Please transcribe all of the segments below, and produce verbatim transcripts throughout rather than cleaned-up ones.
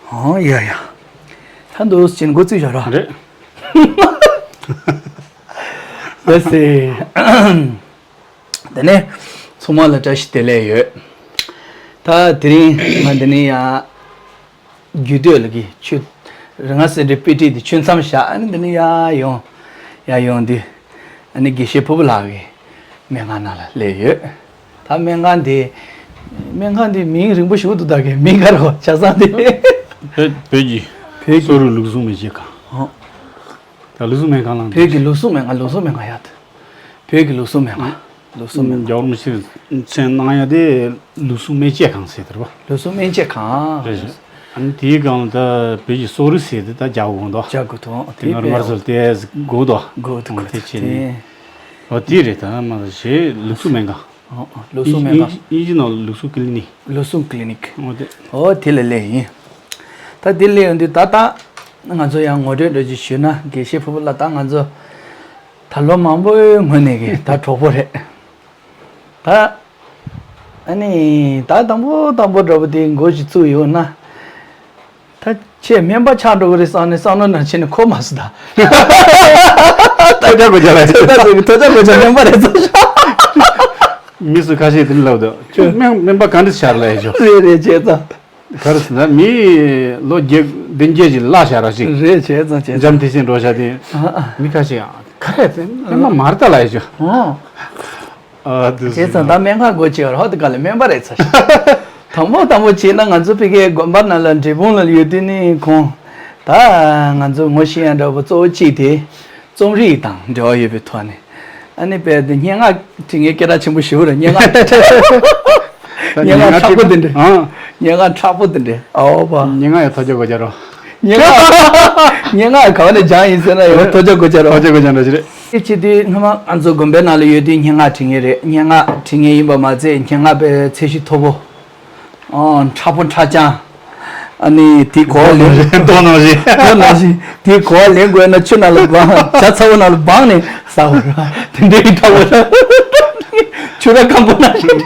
ཨང་། ཡ་ཡ། ད་འདུག་ཅིན་འགོ་བཙུགས་བཞག་ར། རེད། ལགས་སེ། དེ་ནས་ཚང་མ་ལ་བཀྲ་ཤིས་བདེ་ལེགས་ཡོད། ད་དེ་རིང་ང་འདི་ནས་ཡ། རྒྱུད་སྟོད་ལ་གི་ཆུ། རི་ང་སེ་འབྲས་དཔེ་ཁྲིད་དེ་ཆུ་མཚམས་བཞག་ཨ་ནི་འདི་ནས་ཡར་ཡོང་། ཡར་ཡོང་དུས། ཨ་ནི་དགེ་བཤེས་ཕུར་བུ་ལགས་ཀྱི་སྨན་ཁང་ནང་ལ་སླེབས་ཡོད། ད་སྨན་ཁང་དེ། སྨན་ཁང་དེ་མིང་རིང་པོ་ཞིག་འདུག་ད་གི་མིང་ག་རེ་བྱ་ས་དེ། བོད་བོད་ཀྱི་བོད་ཀྱི་གསོ་རིག་ལུགས་ཟུང་མི་བྱེད་ཁང་། ཨོ། ད་ལུགས་ཟུང་སྨན་ཁང་ལ། བོད་ཀྱི་ལུགས་ཟུང་སྨན་ཁང་། ལུགས་ཟུང་སྨན་ཁང་ཡ་ད། བོད་ཀྱི་ལུགས་ཟུང་སྨན་ཁང་། ལུགས་ཟུང་སྨན་ཁང་། རྒྱལ་བ་རིན་པོ་ཆེས་མཚན་གནང་ཡ་དེ་ལུགས་ཟུང་སྨན་དཔྱད་ཁང་ཟེར་དེ་རེད་པ། ལུགས་ཟུང་སྨན་དཔྱད་ཁང་། རེད་རེད། ཨ་ནི་དེའི་སྒང་ད་བོད་ཀྱི་གསོ་རིག་ཟེར་དེ་ད་རྒྱག་དགོས་འདུག་རྒྱག་དགོས་འདུག་དེ་དེ་ང་རང་མར་ཟོལ་དེ་དགོས་འདུག་དགོས་འདུག་འོ་དེ་བྱས་ནས། འོ་དེ་རེད། ད་མ་གཞི་ལུགས་ཟུང་སྨན་ཁང་། ཨོ་ཨོ། ལུགས་ཟུང་སྨན་ཁང་། དབྱིན་ཇི་ནང་ལུགས་ཟུང་ཀི་ལི་ནིག་ལུགས་ཟུང་ཀི་ལི་ནིག་ཨོ་དེ། ཨོ་དེ་ལ་སླེབས་ཡིན། ད་དེ་སླེབས་ཡོང་དུས་ད་ལྟ་ང་ཚོ་ཡང་ངོ་སྤྲོད་འདྲ་ཅིག་ཞུས་ན། དགེ་བཤེས་ཕུར་བུ་ལགས་ད་ང་ཚོ་ད་ལོ་མང་པོའི་སྔོན་ནས་གི་ད་གྲོགས་པོ་རེད། ད་ཨ་ནི་ད་དང་པོ་དང་པོ་འདྲ་པོ་དེ་འགོ་ཞིག་བཙུགས་ཡོང་ན། ད་ཁྱེད་སྨན་པ་ཆགས་འགྲོ་གི་རེད་བསམ་ནས་བསམ་བློ་ནང་ཕྱིན་ནས་འཁོར་མ་སོང་ད། ཐོ་ཅག་གོ་ཅག་ལ་ཐོ་ཅག་གོ་ཅག་སྨན་པ་རེད་ཚོ། མི་སུ་ཁ་ཤས་དེ་ལབ་འདུག་ཁྱོད་སྨན་སྨན་པ་ག་འདྲ་ཆགས་ལ་ཡ་ཆོ། རེད་རེད་བྱས་ཙང་། ག་རེ་ཟེར་ན་མི་ལོ་བརྒྱད་བདུན་བརྒྱད་ཅིག་བརླག་བཞག་ར་ཞིག་རེད་བྱས་ཙང་བྱས་ཙང་། འཇམ་ཐིང་ཐིང་འགྲོ་བཞག་དེ། ཨ་ཨ། མི་ཁ་ཤས་ག་རེ་ཟེར་སྨན་པ་མ་རེད་ད་ལ་ཡ་ཆོ། ཨོ། ཨ་དེ་བྱས་ཙང་ད་སྨན་ཁང་སྒོ་ཕྱེ་བར་ཧོ་དེ་ག་ལ་སྨན་པ་རེད་ཚ་ཞིག་དང་པོ་དང་པོ་བྱས་ན་ང་ཚོ་ཕ་གིའི་དགོན་པ་ནང་ལ་འབྲས་སྤུངས་ལ་ཡོད་དུས་ནི་ཁོང་། ད་ང་ཚོ་ངོ་ཤེས་ཡ་འདྲ་པོ་གཙོ་བོ་གཅིག་དེ་རྩོམ་རིག་དང་འབྲེལ་བ་ཡོད་པའི་ཐོག་ནས། ཨ་ནི་དཔེ་དེ་སྙན་ངག་འབྲི་མཁན་སྐད་གྲགས་ཆེན་པོ་ཞིག་རེད། སྙན་ངག་སྙན་ངག་མཁྲེགས་པོ་དེ་འདྲ། ཨང་། སྙན་ངག་མཁྲེགས་པོ་དེ་འདྲ། ཨའོ་པ། སྙན་ངག་ཡང་ཐོ་ཅག་གོ་ཅག་རོ། སྙན་ངག་སྙན་ངག་གང་ནས་སྦྱངས་ཡིན་ཟེར་ན་ཡང་ཐོ་ཅག་གོ་ཅག་རོ། ཐོ་ཅག་གོ་ཅག་འདྲ་ཞིག་རེད། དེ་བྱེད་དུས་སྔ་མ་ང་ཚོ་དགོན་པའི་ནང་ལ་ཡོད་དུས་སྙན་ངག་འབྲི་མཁན་རེད། སྙན་ངག་འབྲི་མཁན་ཡིན་པ་མ་ཚད་སྙན་ངག་པའི་ཚད་གཞི་མཐོ་པོ། ཨོ། མཁྲེགས་པོ་མཁྲེགས་རྐྱང་། ཨ་ནི་དེའི་གོ་བ་ལེན། མདོག་ནང་བཞིན། མདོག་ནང་བཞིན། དེའི་གོ་བ་ལེན་དགོས་ན་ཆུ་ནང་ལ་སྦངས། ཇ་ཚ་པོ་ནང་ལ་སྦངས་ནས་ཟ་བ་ར། དེ་འདྲའི་མཁྲེགས་པོ་ར། ཆུ་ར་སྐམ་པོ་ནང་བཞིན།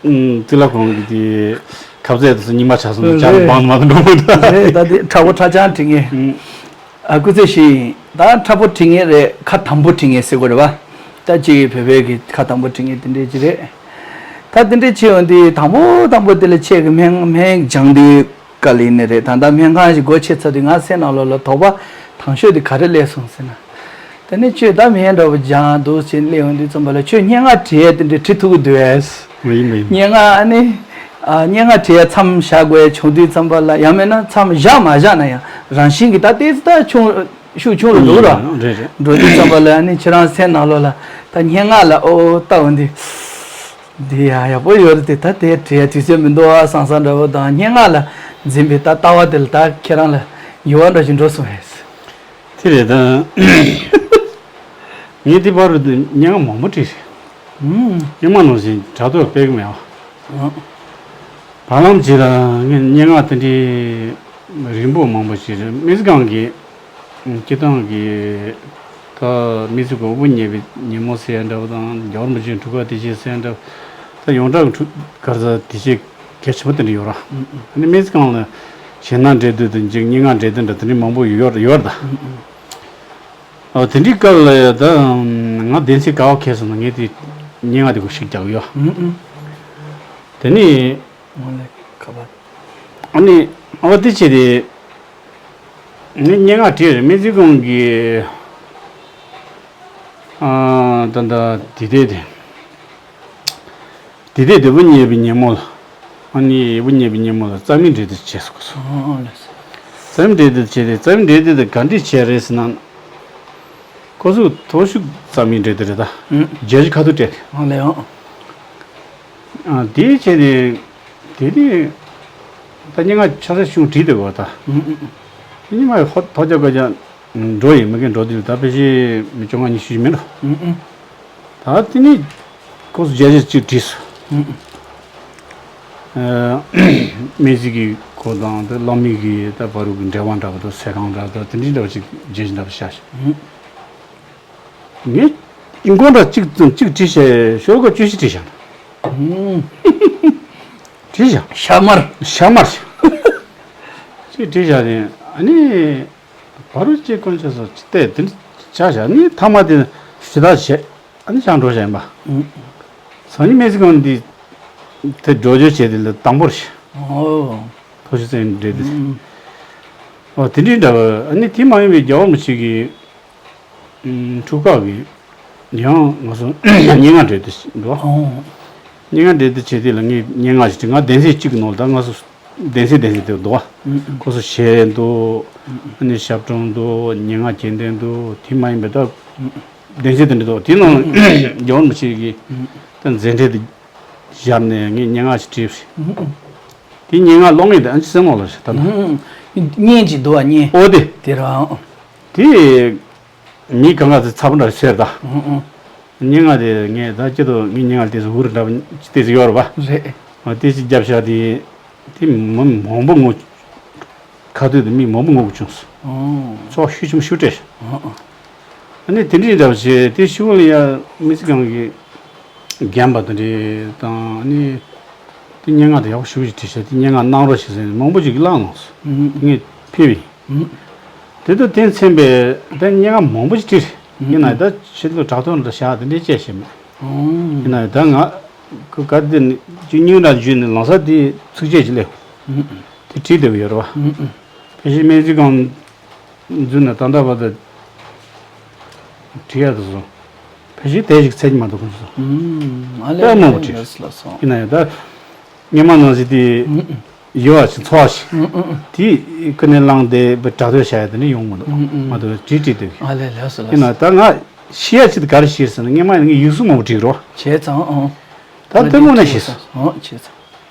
ཨུམ། ཙི་ལ་ཁོང་གི་དེ་ཁ་ཟས་དེ་ཚོ་ཉི་མ་ཆ་སོང་ན་ཇ་ལ་སྦངས་མ་གཏོགས་འགྲོ་མི་འདུག་རེད། ད་དེ་མཁྲེགས་པོ་མཁྲེགས་རྐྱང་འབྲི་མཁན། ཨུམ། ཨ། སྐུ་ཚེ་ཞིག་ད་མཁྲེགས་པོ་འབྲི་མཁན་རེད། ཁ་དམ་པོ་འབྲི་མཁན་ཟེར་དགོས་རེད་པ། ད་ཅིག་བོད་པའི་གི་ཁ་དམ་པོ་འབྲི་མཁན་དེ་འདྲས་ཅིག་རེད། ད་དེ་འདྲས་བྱས་ཡོང་དུས་དང་པོ་དང་པོ་དེ་ལ་ཁྱེད་ཀྱི་སྨན་སྨན་སྦྱང་དུས་སྐབས་ལ་ཡིན་ནི་རེད། ད་ལྟ་སྨན་ཁང་ཞིག་སྒོ་ཕྱེ་ཚར་དུས་ང་སེམས་ནང་ལོགས་ལ་དོགས་པ་དང་ཤོས་དེ་ག་རེ་སླེབས་སོང་ཟེར་ན། དེ་ནས་ཁྱོད་ད་སྨན་འདྲ་པོ་སྦྱང་འདུག་ཟེར་སླེབས་ཡོང་དུས་ཙམ་པ་ལ་ཁྱོད་སྙན་ངག་འབྲི་ཡས་དེ་འདྲས་འབྲི་ཐུབ་ཀྱི་འདུག་གས། མ་ཡིན་མ་ཡིན། སྙན་ངག་ཨ་ནི། ཨ། སྙན་ངག་བྲིས་མཚམས་བཞག་དགོས་བྱུང་དུས་ཙམ་པ་ལ། ཡང་མིན་ན་མཚམས་བཞག་མ་བཞག་ན་ཡང་རང་བཞིན་གྱིས་ད་ཏོག་ཙམ་ད་ཆུང་ཤུགས་ཆུང་རུ་འགྲོ་ར། རེད་རེད། འགྲོ་དུས་ཙམ་པ་ལ་ཨ་ནི་ཁྱེད་རང་སེམས་ནང་ལོགས་ལ་ད་སྙན་ངག་ལ་ཨོ་ལྟ་འོང་དུས། འདི་ཡང་ཡག་པོ་ཡོད་རེད་དེ། ད་དེ་བྲིས་དུས་ཚོད་མི་འདུག་ཨ་བསམ་བསམ་འདྲ་པོ་དང་། སྙན་ངག་ལ་འཛིན་པའི་ད་ལྟ་བ་དེ་ལ་ད་ཁྱེད་རང་ལ་འགྱུར་བ་འདྲ་ཞིག་འགྲོ་སོང་ངས། དེ་རེད་ད། ངས་འདི་བར་དུ་སྙན་ངག་མང་པོ་བྲིས་རེད། ཨུམ། སྔོན་མ་ནང་བཞིན་དྲ་ཐོག་སྤེལ་གི་མེད་པ། ཨ། བར་ལམ་ཅིག་ལ་ངས་སྙན་ངག་དེ་འདྲའི་རིང་པོ་མང་པོ་ཞིག་རེད། སྨན་རྩིས་ཁང་གི་སྤྱིར་བཏང་གི་ད་སྨན་རྩིས་ཁང་དབུ་བརྙེས་པའི་ཉིན་མོ་ཟེར་ཡ་འདྲ་པོ་དང་། རྒྱལ་བ་རིན་པོ་ཆེའི་འཁྲུངས་སྐར་དུས་ཆེན་ཟེར་ཡ་འདྲ་པོ། ད་ཡོངས་གྲགས་ཀྱི་འཁྲུངས་སྐར་ཟེར་དུས་ཆེན་གལ་ཆེན་པོ་དེ་འདྲ་ཡོད་ར། ཨ་ནི་སྨན་རྩིས་ཁང་ལ་གཞས་སྣ་འགྲན་བསྡུར་དང་ཅིག་སྙན་ངག་འགྲན་བསྡུར་འདྲ་དེ་འདྲའི་མང་པོ་ཡོད་ཡོད་ར་ད། ཨ། དེ་འདྲའི་སྐབས་ལ་ད་ང་སྡེ་ཚན་ག་པར་ཁེལ་སོང་ན་ངས་དེ་སྙན་ངག་དེ་གོ་ཞིག་རྒྱག་གི་ཡོད། ཨུ་ཨུ། དེ་ནས་ཨོ་ལེ་ཁ་པར། ཨ་ནི་ཨ་བ་དེ་བྱས་ཏེ་ངས་སྙན་ངག་བྲིས་རེད། སྨན་རྩིས་ཁང་གི་ཨ་ད་ད་དེ་དེ་དེ། དེ་དེ་དེ་དབུ་བརྙེས་པའི་ཉིན་མོ་ལ། ཨ་ནི་དབུ་བརྙེས་པའི་ཉིན་མོ་ལ་རྩ་མེད་འགྲན་བསྡུར་བྱས་སོང་། ཨོ་ལགས་སོ། རྩ་མེད་འགྲན་བསྡུར་བྱས་ཏེ། རྩ་མེད་འགྲན་བསྡུར་དེ་ག་འདྲས་བྱས་རེད་ཟེར་ན། ཁོ་ཚོས་མཐོ་ཤོས་རྩ་མེད་འགྲན་བསྡུར་རེད་ད། ཨུམ། བརྒྱད་ཅུ་ཁ་ཐུག་སྤྲད་དེ། ཨོ་ལེ་ཨོ། ཨ། དེ་བྱས་ཏེ་དེ་ནས་ད་སྙན་ངག་ཆ་ཚང་ཆུང་བྲིས་འདུག་གོ་ད། ཨུམ་ཨུམ། དེ་ཉིན་མ་ཧོ་ཐོ་ཅག་གོ་ཅག་འགྲོ་ཡིན་མི་གི་འགྲོ་དུས་ད་ཕལ་ཆེར་མི་བཅོ་ལྔ་ཉི་ཤུ་ཞིག་མིན་འགྲོ། ཨུམ་ཨུམ། ད་དེ་ནས་ཁོ་ཚོ་བརྒྱ་ཆ་གཅིག་བྲིས་སོང་། ཨུམ་ཨུམ། ཨ། སྨན་རྩིས་ཀྱི་སྐོར་དང་དེ་གློག་མེ་གི་ད་བར་དུ་གི་འབྲེལ་བ་འདྲ་པོ་དང་ཟས་ཁང་འདྲ་དང་དེ་འདྲའི་འདྲ་པོ་ཅིག་བརྗོད་གཞི་འདྲ་པོ་བཞག་ཤག་ཨུམ། ངས་ཨིན་སྐོར་འདྲ་གཅིག་ཙམ་གཅིག་བྲིས་བྱས་ཤོག་གུ་བཅུ་བཞི་བྲིས་བཞག་ཨུམ། བྲིས་བཞག་ཤ་མར། ཤ་མར་བཞག་ཅིག་བྲིས་བཞག་ནས་ཨ་ནི་བར་རུ་ཅིག་དཀོན་མཆོག་གསུམ་ཅིག་བལྟས་དེ་འདྲ་བྱ་བཞག་ནི་མཐའ་མ་དེ་ཞུ་དག་བྱས་ཨ་ནི་ཆང་འགྲོ་བཞག་ཡིན་པ། སང་ཉིན་སྨན་རྩིས་ཁང་འདི་དེ་འགྲོ་བརྗོད་བྱས་དེ་ལ་དང་པོར་ཞུ། ཨོ། ཐོ་ཤི་ཙན་འདྲེ་དེ། ཨོ་དེ་འདྲའི་འདྲ་བ་ཨ་ནི་དེ་མ་ཡིན་པའི་རྒྱལ་བ་རིན་པོ་ཆེ་གི་འཁྲུག་ཁག་གི་ཡང་ང་ཚོ་སྙན་ངག་འབྲེལ་དུ་འགྲོ། སྙན་ངག་འབྲེལ་དུ་བྱེད་དུས་ལ་ངས་སྙན་ངག་ཞིག་བྲིས། ང་གདན་སའི་གཅིག་གི་ནང་ལ་ད་ང་ཚོ་གདན་སའི་གདན་སའི་དེ་འདུག་བ། ཁོ་ཚོ་གཞས་འདུག་ཨ་ནི་ཞབས་བྲོ་འདུག་སྙན་ངག་གྱེར་འདོན་འདུག་དེ་མ་ཡིན་པའི་ད་གདན་སའི་དེ་འདྲ་འདུག་དེ་ནང་རྒྱལ་བ་རིན་པོ་ཆེ་གི་ད་མཛད་འཕྲིན་དེ་བཞག་ནས་ངས་སྙན་ངག་ཞིག་བྲིས། དེ་སྙན་ངག་ཀློག་ངེས་དེ་ཨ་ཅེ་སེམས་ནང་ལ་ཞིག་ད་ན། སྙན་ཅིག་འདུག་བ་སྙན། ཨོ་དེ། དེ་རང་། དེ། མི་གང་ག་ཚོས་ཚ་པོ་འདྲ་ཟེར་ད། ཨང་ཨང་། སྙན་ངག་དེ་ངས་ད་ཅི་ཐུབ་ངའི་སྙན་ངག་དེ་ཚོ་འུར་འདྲ་པོ་དེ་ཚོ་ཡོད་རེད་པ། རེད། ཨ་དེ་ཅིག་རྒྱབ་བཞག་དེ། དེ་མི་མང་པོ་ངོ་ཁ་ཐུག་དེ་མི་མང་པོ་ངོ་བྱུང་སོང་། ཨང་། ཚོགས་ཤུགས་ཆེན་པོ་ཞིག་སྤྲད། ཨང་ཨང་། ཨ་ནི་དེ་འདྲའི་འདྲ་པོ་བྱས་དེ་ཤུ་ལ་ཡ་མི་ཚེ་གང་གི་རྒན་པ་དེ་འདྲའི་དང་ཨ་ནི། དེ་སྙན་ངག་དེ་ཡག་པོ་ཞེ་པོ་ཅིག་བྲིས་ཤག་དེ་སྙན་ངག་གནང་རོགས་ཞེས་ཟེར་ནས་མང་པོ་ཅིག་གིས་བསླངས་གནང་སོང་། ངས་ཕེབས་ཡིན། དེ་དང་དེ་མཚན་པའི་དེ་སྙན་ངག་མང་པོ་ཞིག་བྲིས་རེད། ཡིན་ན་ད་ཕྱི་ལོ་དྲ་ཐོག་འདྲ་བཞག་དེ་འདྲའི་བཅས་ཤེས་མེད། ཡིན་ན་ད་ང་ག་དེ་ནི་ཅི་སྙིང་ར་འཇུས་ནས་ལང་ས་དེ་ཚིགས་བཅད་ཅིག་སླེབས། དེ་བྲིས་བསྡད་པ་ཡོད་རེད་བ། ཕལ་ཆེར་སྨན་རྩིས་ཁང་འཛུལ་ནས་ད་ལྟ་བར་དུ་བྲིས་ཡག་དེ་ཚོ་ཕལ་ཆེར་དེ་ཞིག་ཚད་ཀྱི་མ་འདུག་ཁོང་ཚོ། ཨ་ལས་ལྟད་མོ་བྲིས། ལགས་སོ་ལགས་སོ། ཡིན་ན་ཡང་ད་སྔོན་མ་ནང་བཞིན་དེ་ཡོད་པ་ཞིག་འཚོ་བ་ཞིག་དེ་ཀུན་ནས་བསླངས་ཏེ་བྲ་ཐོས་བྱ་ཡ་དེ་འདྲ་ཡོང་མི་འདུག་མ་གཏོགས་བྲིས་བྲིས་དེ། ཨ་ལས་ལགས་སོ་ལགས་སོ། ཡིན་ན་ད་ང་ཤེས་ཡ་ཅིག་དེ་ག་རེ་ཤེས་ཟེར་ན་སྔོན་མ་ཡིན་ན་ངས་ཡིག་གཟུགས་མང་པོ་བྲིས་རོགས། བྱས་ཙང་ཨང་། ད་ལྟད་མོ་ནས་ཤེས་སོང་། ཨང་བྱས་ཙང་།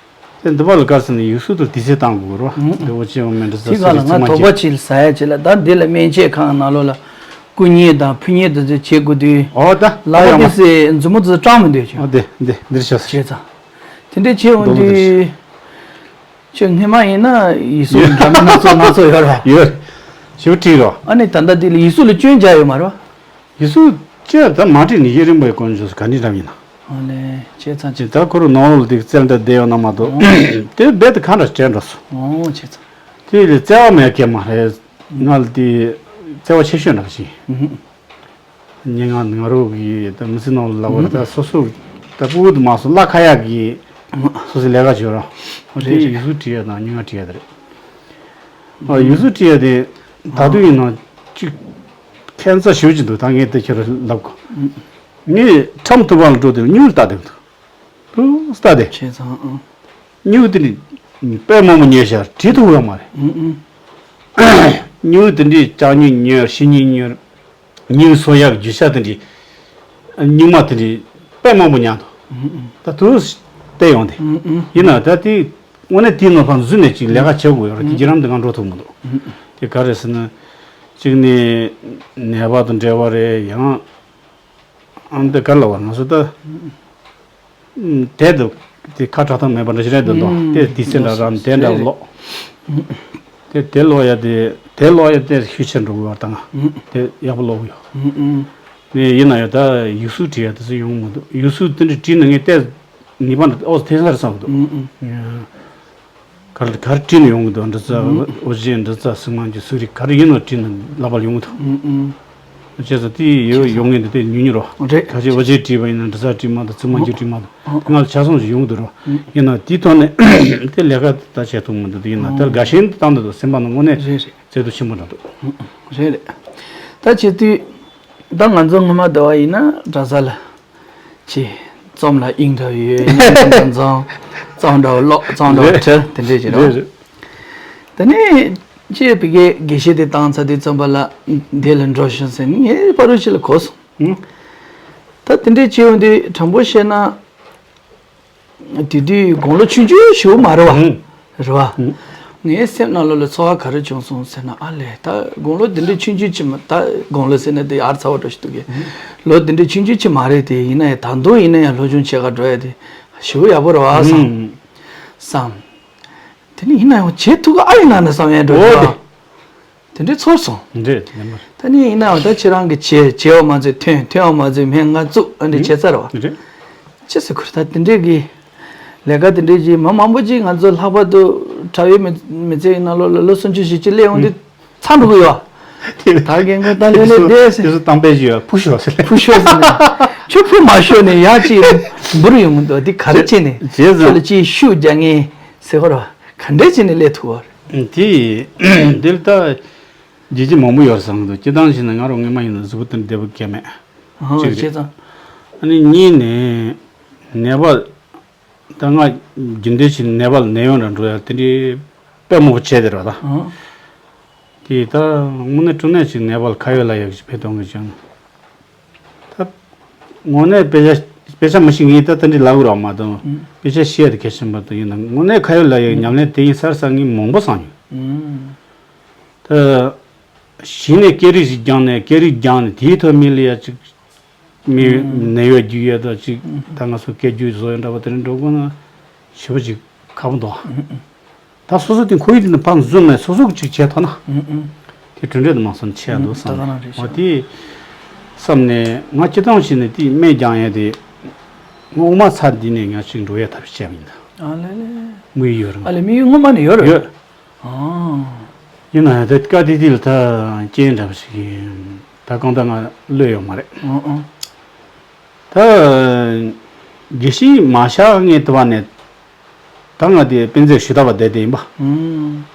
དེ་འདི་པ་ལ་དཀར་ཟེར་ནས་ཡིག་གཟུགས་དང་དུས་ཚོད་བཏང་དགོས་རོ། དེ་འོ་ཅི་ཡང་མེད་འདྲ་ཟེར། དེ་ག་ལ་ང་དོགས་པ་ཅིག་ཟ་ཡ་ཅིག་ལ་ད་འདི་ལ་སྨན་བཅོས་ཁང་ནང་ལོགས་ལ་སྐུ་མཉེ་དང་ཕུ་མཉེ་དེ་ཚོ་བྱེད་དགོས་དུས། ཨོ་ད་ལག་པ་དེ་སེ་མཛུབ་མོ་དེ་ཚོ་སྐྲངས་མི་འདོད་ཀྱང་། ཨོ་དེ་འདི་འདིར་ཤོག་ཟེར། བྱས་ཙང་། དེ་འདྲའི་བྱེད་འོང་དུས། ཁྱོད་སྔོན་མ་ཡིན་ན་ཡིག་གཟུགས་འདྲ་མིན་སྣ་ཚོགས་སྣ་ཚོགས་ཡོད་ར། ཡོད། ཞིབ་བྲིས་རོ། ཨ་ནི་ད་ལྟ་འདི་ལ་ཡིག་གཟུགས་ལ་སྐྱོན་རྒྱག་ཡོད་མ་རེད་བ། ཡིག་གཟུགས་ཅི་ད་མ་བྲིས་ནས་ཡིན་རིང་པོའི་སྐོར་ཞུ་ག་འདྲ་འདྲ་ཡིན་ན། ཨ་ལས་བྱས་ཙང་ཅི་ད་ཁོ་རང་ནང་ལོགས་དེ་བཙལ་འདྲ་བསྡད་ཡོད་ན་མ་གཏོགས། དེ་རྦད་དེ་གང་འདྲ་བྱས་འགྲོ་སོང་། ཨོ་བྱས་ཙང་། དེ་ལས་བརྩེ་བ་མེད་མཁན་མ་རེད། ང་ལ་དེ་བརྩེ་བ་ཆེ་ཤོས་འདྲ་ཞིག་སྙན་ངག་ང་རང་གི་ད་མི་ཚེ་ནང་ལ་ལབ་པ་ད་སོ་སོ་ད་ཕྲུ་གུ་དུ་མ་སོང་བླ་ཁ་ཡག་གི་སོ་སོའི་ལས་ཀ་བྱོས་ར། དེ་ཡིག་གཟུགས་བྲིས་ཡ་དང་སྙན་ངག་བྲིས་ཡ་དེ་རེད། ཨ་ཡིག་གཟུགས་བྲིས་ཡ་དེ་ད་དུང་ཡིན་ན་ཅིག་ཁྱད་མཚར་ཞེ་པོ་ཅིག་འདུག་ད་ངས་དེ་ཁྱེད་རང་ལབ་དགོས། ངས་ཁྲམ་ཐུག་པ་ལ་འགྲོ་དེ་སྨྱུག་ལྟ་དེ་འདུག་ཏུ་ལྟ་དེ། བྱས་ཙང་ཨང་། སྨྱུག་དེ་ནི་དཔེ་མང་པོ་ཉོས་ཤག་བྲིས་ཐུབ་ཡོད་མ་རེད། ཨང་ཨང་། སྨྱུག་དེ་འདྲའི་ལྕགས་སྨྱུག་ཉོས་ཤིང་སྨྱུག་ཉོས། སྨྱུག་སོ་ཡག་རྒྱུ་ཆ་དེ་འདྲའི། སྨྱུག་མ་དེ་འདྲའི་དཔེ་མང་པོ་ཉར་འདུག་ད་དུ་བལྟས་ཡོང་དེ། ཡིན་ན་ད་དེ་དངོས་གནས་དེའི་ནང་ཕར་འཛུལ་ནས་ཅིག་ལས་ཀ་བྱེད་དགོས་ཡོད་རེད། དེ་བརྒྱུད་རིམ་དེ་ང་འགྲོ་ཐུབ་མི་འདུག་དེ་ག་རེ་ཟེར་ན། གཅིག་ནས་ནད་པ་དང་འབྲེལ་བ་རེད་ཡང་། ཨ་འདི་ག་ལ་བ་ང་ཚོ་ད། དེ་དུ་དེ་ཁ་གྲག་ཐང་མེད་པ་འདྲ་ཞིག་རེད་འདུག་དེ་དེ་སེ་འདྲ་རམ་དེ་འདྲ་ལོག་དེ་དེ་ལོག་ཡ་དེ་དེ་ལོག་ཡ་དེ་ཤུགས་ཆེར་འགྲོ་གི་བར་དང་དེ་ཡག་པོ་ལོག་ཡོད། ནས་ཡིན་ན་ཡང་ད་ཡིག་གཟུགས་བྲིས་ཡ་དེ་ཚོ་ཡོང་མི་འདུག་ཡིག་གཟུགས་དེ་འདྲ་བྲིས་ན་ངས་ཏོག་ནི་པ་འདྲ་ཨོ་དེ་སར་བསམ་འདུག་གར་གར་བྲིས་ནས་ཡོང་གི་འདུག་འདི་ཚོ་ཨོ་རྒྱན་འདི་ཚོ་སྲིང་མ་གི་སུག་རིགས་ག་རེ་ཡིན་ནོ་བྲིས་ནས་ལབ་པར་ཡོང་གི་འདུག་བྱས་ཙང་དེ་ཡོད་ཡོང་ངེས་འདུག་དེ་ཉུང་ཉུང་རོ། རེད། ཁ་ཆེ་ཨོ་རྒྱན་བྲིས་པ་ཡིན་ན་འདི་ཚོ་བྲིས་མ་འདུག་སྲིང་མ་གི་བྲིས་མ་འདུག་ང་ལ་ཆ་ཚང་ཞིག་ཡོང་གི་འདུག་རོ། ཡིན་ན་དེའི་ཐོག་ནས་དེ་ལས་ཀ་ད་བྱས་ཐུབ་མི་འདུག་ཡིན་ན་དེ་ལ་དགའ་ཞེན་བཏང་འདུག་སེམས་པ་ནང་དངོས་གནས་རེད་རེད། བརྩེ་དུང་ཆེན་པོ་འདྲ་འདུག་རེད་རེད། ད་བྱས་དུས་ད་ང་ཚོ་སྔོན་མ་ཟླ་བ་ཡིན་ན་གྲྭ་ས་ལ། ཅེས། རྩོམ་ལ་དབྱིངས་འདྲ་ཡོད། སྙན་འདྲ་འཛོམས། རྩོམ་འདྲ་བ་ཀློག་རྩོམ་འདྲ་བ་འཁྲིད་དེ་འདྲས་ཀྱི་རེད། རེད་རེད། དེ་ནས་ཅེས་བི་གའི་དགེ་བཤེས་དེ་བཏང་ཚར་དུས་རྩོམ་པ་ལ་འདི་ལ་འགྲོ་ཤོག་ཟེར་ནས་ངའི་ཕ་རོལ་ཕྱི་ལ་གོ་སོང་། ད་དེ་འདྲས་བྱས་འོང་དུས་དྲང་པོ་བཤད་ན། དེ་དུས་དགུང་ལོ་ཆུང་ཆུང་ཞིག་མ་རེད་བ། ཨང་། རེད་བ། ཨང་། ངའི་སེམས་ནང་ལོགས་ལ་ཚོར་བ་ག་རེ་བྱུང་སོང་ཟེར་ན་ཨ་ལས་ད་དགུང་ལོ་འདི་འདྲའི་ཆུང་ཆུང་ཅིག་མ་ད་དགུང་ལོ་ཟེར་ན་དེ་ཨར་ཚ་བ་འདྲ་ཞིག་འདུག་གས། ལོ་འདི་འདྲའི་ཆུང་ཆུང་ཅིག་མ་རེད་དེ་ཡིན་ན་ཡང་ད་དུང་ཡིན་ན་ཡང་སློབ་སྦྱོང་བྱེད་ག་འགྲོ་ཡ་དེ་ཞེ་པོ་ཡག་པོ་རེད་བ་བསམ། ཨང་། བསམ། དེ་ནི་ཡིན་ན་ཡང་བྱེད་ཐུབ་ག་ཨ་ཡིན་ན་ན་བསམ་ཡ་འགྲོ་འོ་གི་དེ། བ། དེ་འདྲའི་ཚོར་སོང་། འདྲེ་ལེན་པར། ད་ནི་ཡིན་ནའང་ད་ཁྱེད་རང་གི་བྱས་བྱས་བ་མ་ཚད་ཐོན་ཐོན་བ་མ་ཚད་སྨན་ང་བཙུགས་ཨ་འདྲེ་བྱས་ཚར་བ། འདྲེ། ཅི་ཟེར་ཁུར་ད་དེ་འདྲས་ཀྱི་ ལས་ཀ་དེ་འདྲའི་ཅིག་མི་མང་པོ་ཅིག་ང་ཚོ་ལྷག་པར་དུ་གྲྭ་བའི་མི་མི་ཚེ་ཡི་ནང་ལོགས་ལ་ལོ་སུམ་ཅུ་བཞི་བཅུ་སླེབས་ཡོང་དུས་ཚར་འགྲོ་གི་ཡོད། དེ་ད་རྒན་ཁོ་ད་ལས་ལས་བསྡད་ཟེར། དེ་ཚོ་གཏམ་དཔེ་ཞིག་ཡོད། ཕུ་ཤོག་ཟེར་ལས། ཕུ་ཤོག་ཟེར་ནས་ཁྱོད་ཕུ་མ་ཤོག་ནས་ཡར་ཅིག་འབུར་ཡོང་གི་འདུག་དེ་ག་རེ་བྱས་ནས། བྱས་ཙང་། ཁྱོད་ལ་ཅིག་ཤུགས་རྒྱག་ངེས་ཟེར་གོ་ར། ག་འདྲས་བྱས་ནས་སླེབས་ཐུབ་པ་རེད། དེ་འདིར་ད་རྒྱུ་རྐྱེན་མང་པོ་ཡོད་བསམ་གི་འདུག་སྤྱིར་བཏང་བྱས་ན་ང་རང་སྔོན་མ་ཡིན་ན་གཟུགས་པོ་དེ་འདྲ་བོ་གལ་མེད། ཨ་གཅིག་རེད། བྱས་ཙང་། ཨ་ནི་གཉིས་ནས་ནད་པ། ད་ང་རྒྱུན་ལྡན་ཞིག་ནད་པ་ལ་ནད་གཡོག་འདྲ་འགྲོ་ཡ་དེ་འདྲའི་དཔེ་མང་པོ་བྱས་དེ་རེད་བ་ད། ཨང་། དེ་ད་དངོས་གནས་དྲང་གནས་ཞིག་ནད་པ་ལ་ཁ་ཡོད་ལག་ཡོད་ཞིག་ཕེབས་གཏོང་གི་བྱུང་། ད་དངོས་གནས་དཔེ་ཆ་དཔེ་ཆ་མི་ཤེས་ངས་ད་དེ་འདྲའི་ལབ་དགོས་རེད་མ་གཏོགས། ཨང་། དཔེ་ཆ་ཤེས་ཡ་དེ་གལ་ཆེན་པོ་དེ་ཡིན་ན་དངོས་གནས་ཁ་ཡོད་ལག་ཡོད་ཉམས་ལེན་དེ་ཡིན་ས་རེད་བསམ་ངས་མང་པོ་བསམ་མྱོང་། ཨང་། ད། གཞི་ནས་སྐད་རིགས་ཤིག་སྦྱངས་ནས་སྐད་རིགས་སྦྱངས་ནས་དེའི་ཐོག་མི་ལ་ཡ་ཅིག་མི་ནད་གཡོག་རྒྱུག་ཡས་དང་ཅིག་ད་ང་ཚོ་སྐད་རྒྱུག་བཟོ་ཡས་འདྲ་པོ་དེ་འདྲ་འགྲོ་དགོས་ན་ཞེ་པོ་ཅིག་ཁག་པོ་འདུག་ད་སོ་སོ་དེ་ཁོར་ཡུག་དེ་ནས་ཕར་འཛུལ་ནས་སོ་སོ་གི་ཅིག་བྱས་ཐུབ་ན་དེ་གྲུབ་འབྲས་དེ་མང་སོང་ཆེ་ཡ་འདུག་བསམ་ད་ག་རང་རེད་ཤག་འོ་དེ་བསམ་ནས་ང་སྤྱིར་བཏང་བྱས་ནས་དེ་སྨན་རྒྱག་ཡས་དེ་ངོ་མ་ཚར་འདི་ནས་ང་ཅིག་འགྲོ་ཡས་ཐབས་ཤེས་བྱས་པ་ཡིན་ད། ཨ་ལེ་ལེ། དམིགས་ཡུལ་ཡོད་རེད། ཨ་ལེ་དམིགས་ཡུལ་སྔོན་མ་ནས་ཡོད་རེད། ཡོད། ཨང་། ཡིན་ན་ཡང་ད་དཀའ་ཐིག་ཐིག་ལ་ད་རྐྱེན་འདྲ་པོ་ཞིག་ཡིན། ད་གང་ལྟར་ང་གློད་ཡོད་མ་རེད། ཨང་ཨང་། ད་དགེ་བཤེས་མ་གཞི་ངས་དུ་བ་ནས་ད་ང་དེ་དཔེ་མཛོད་ཞུ་དག་པ་བསྡད་དེ་ཡིན་པ། ཨང་།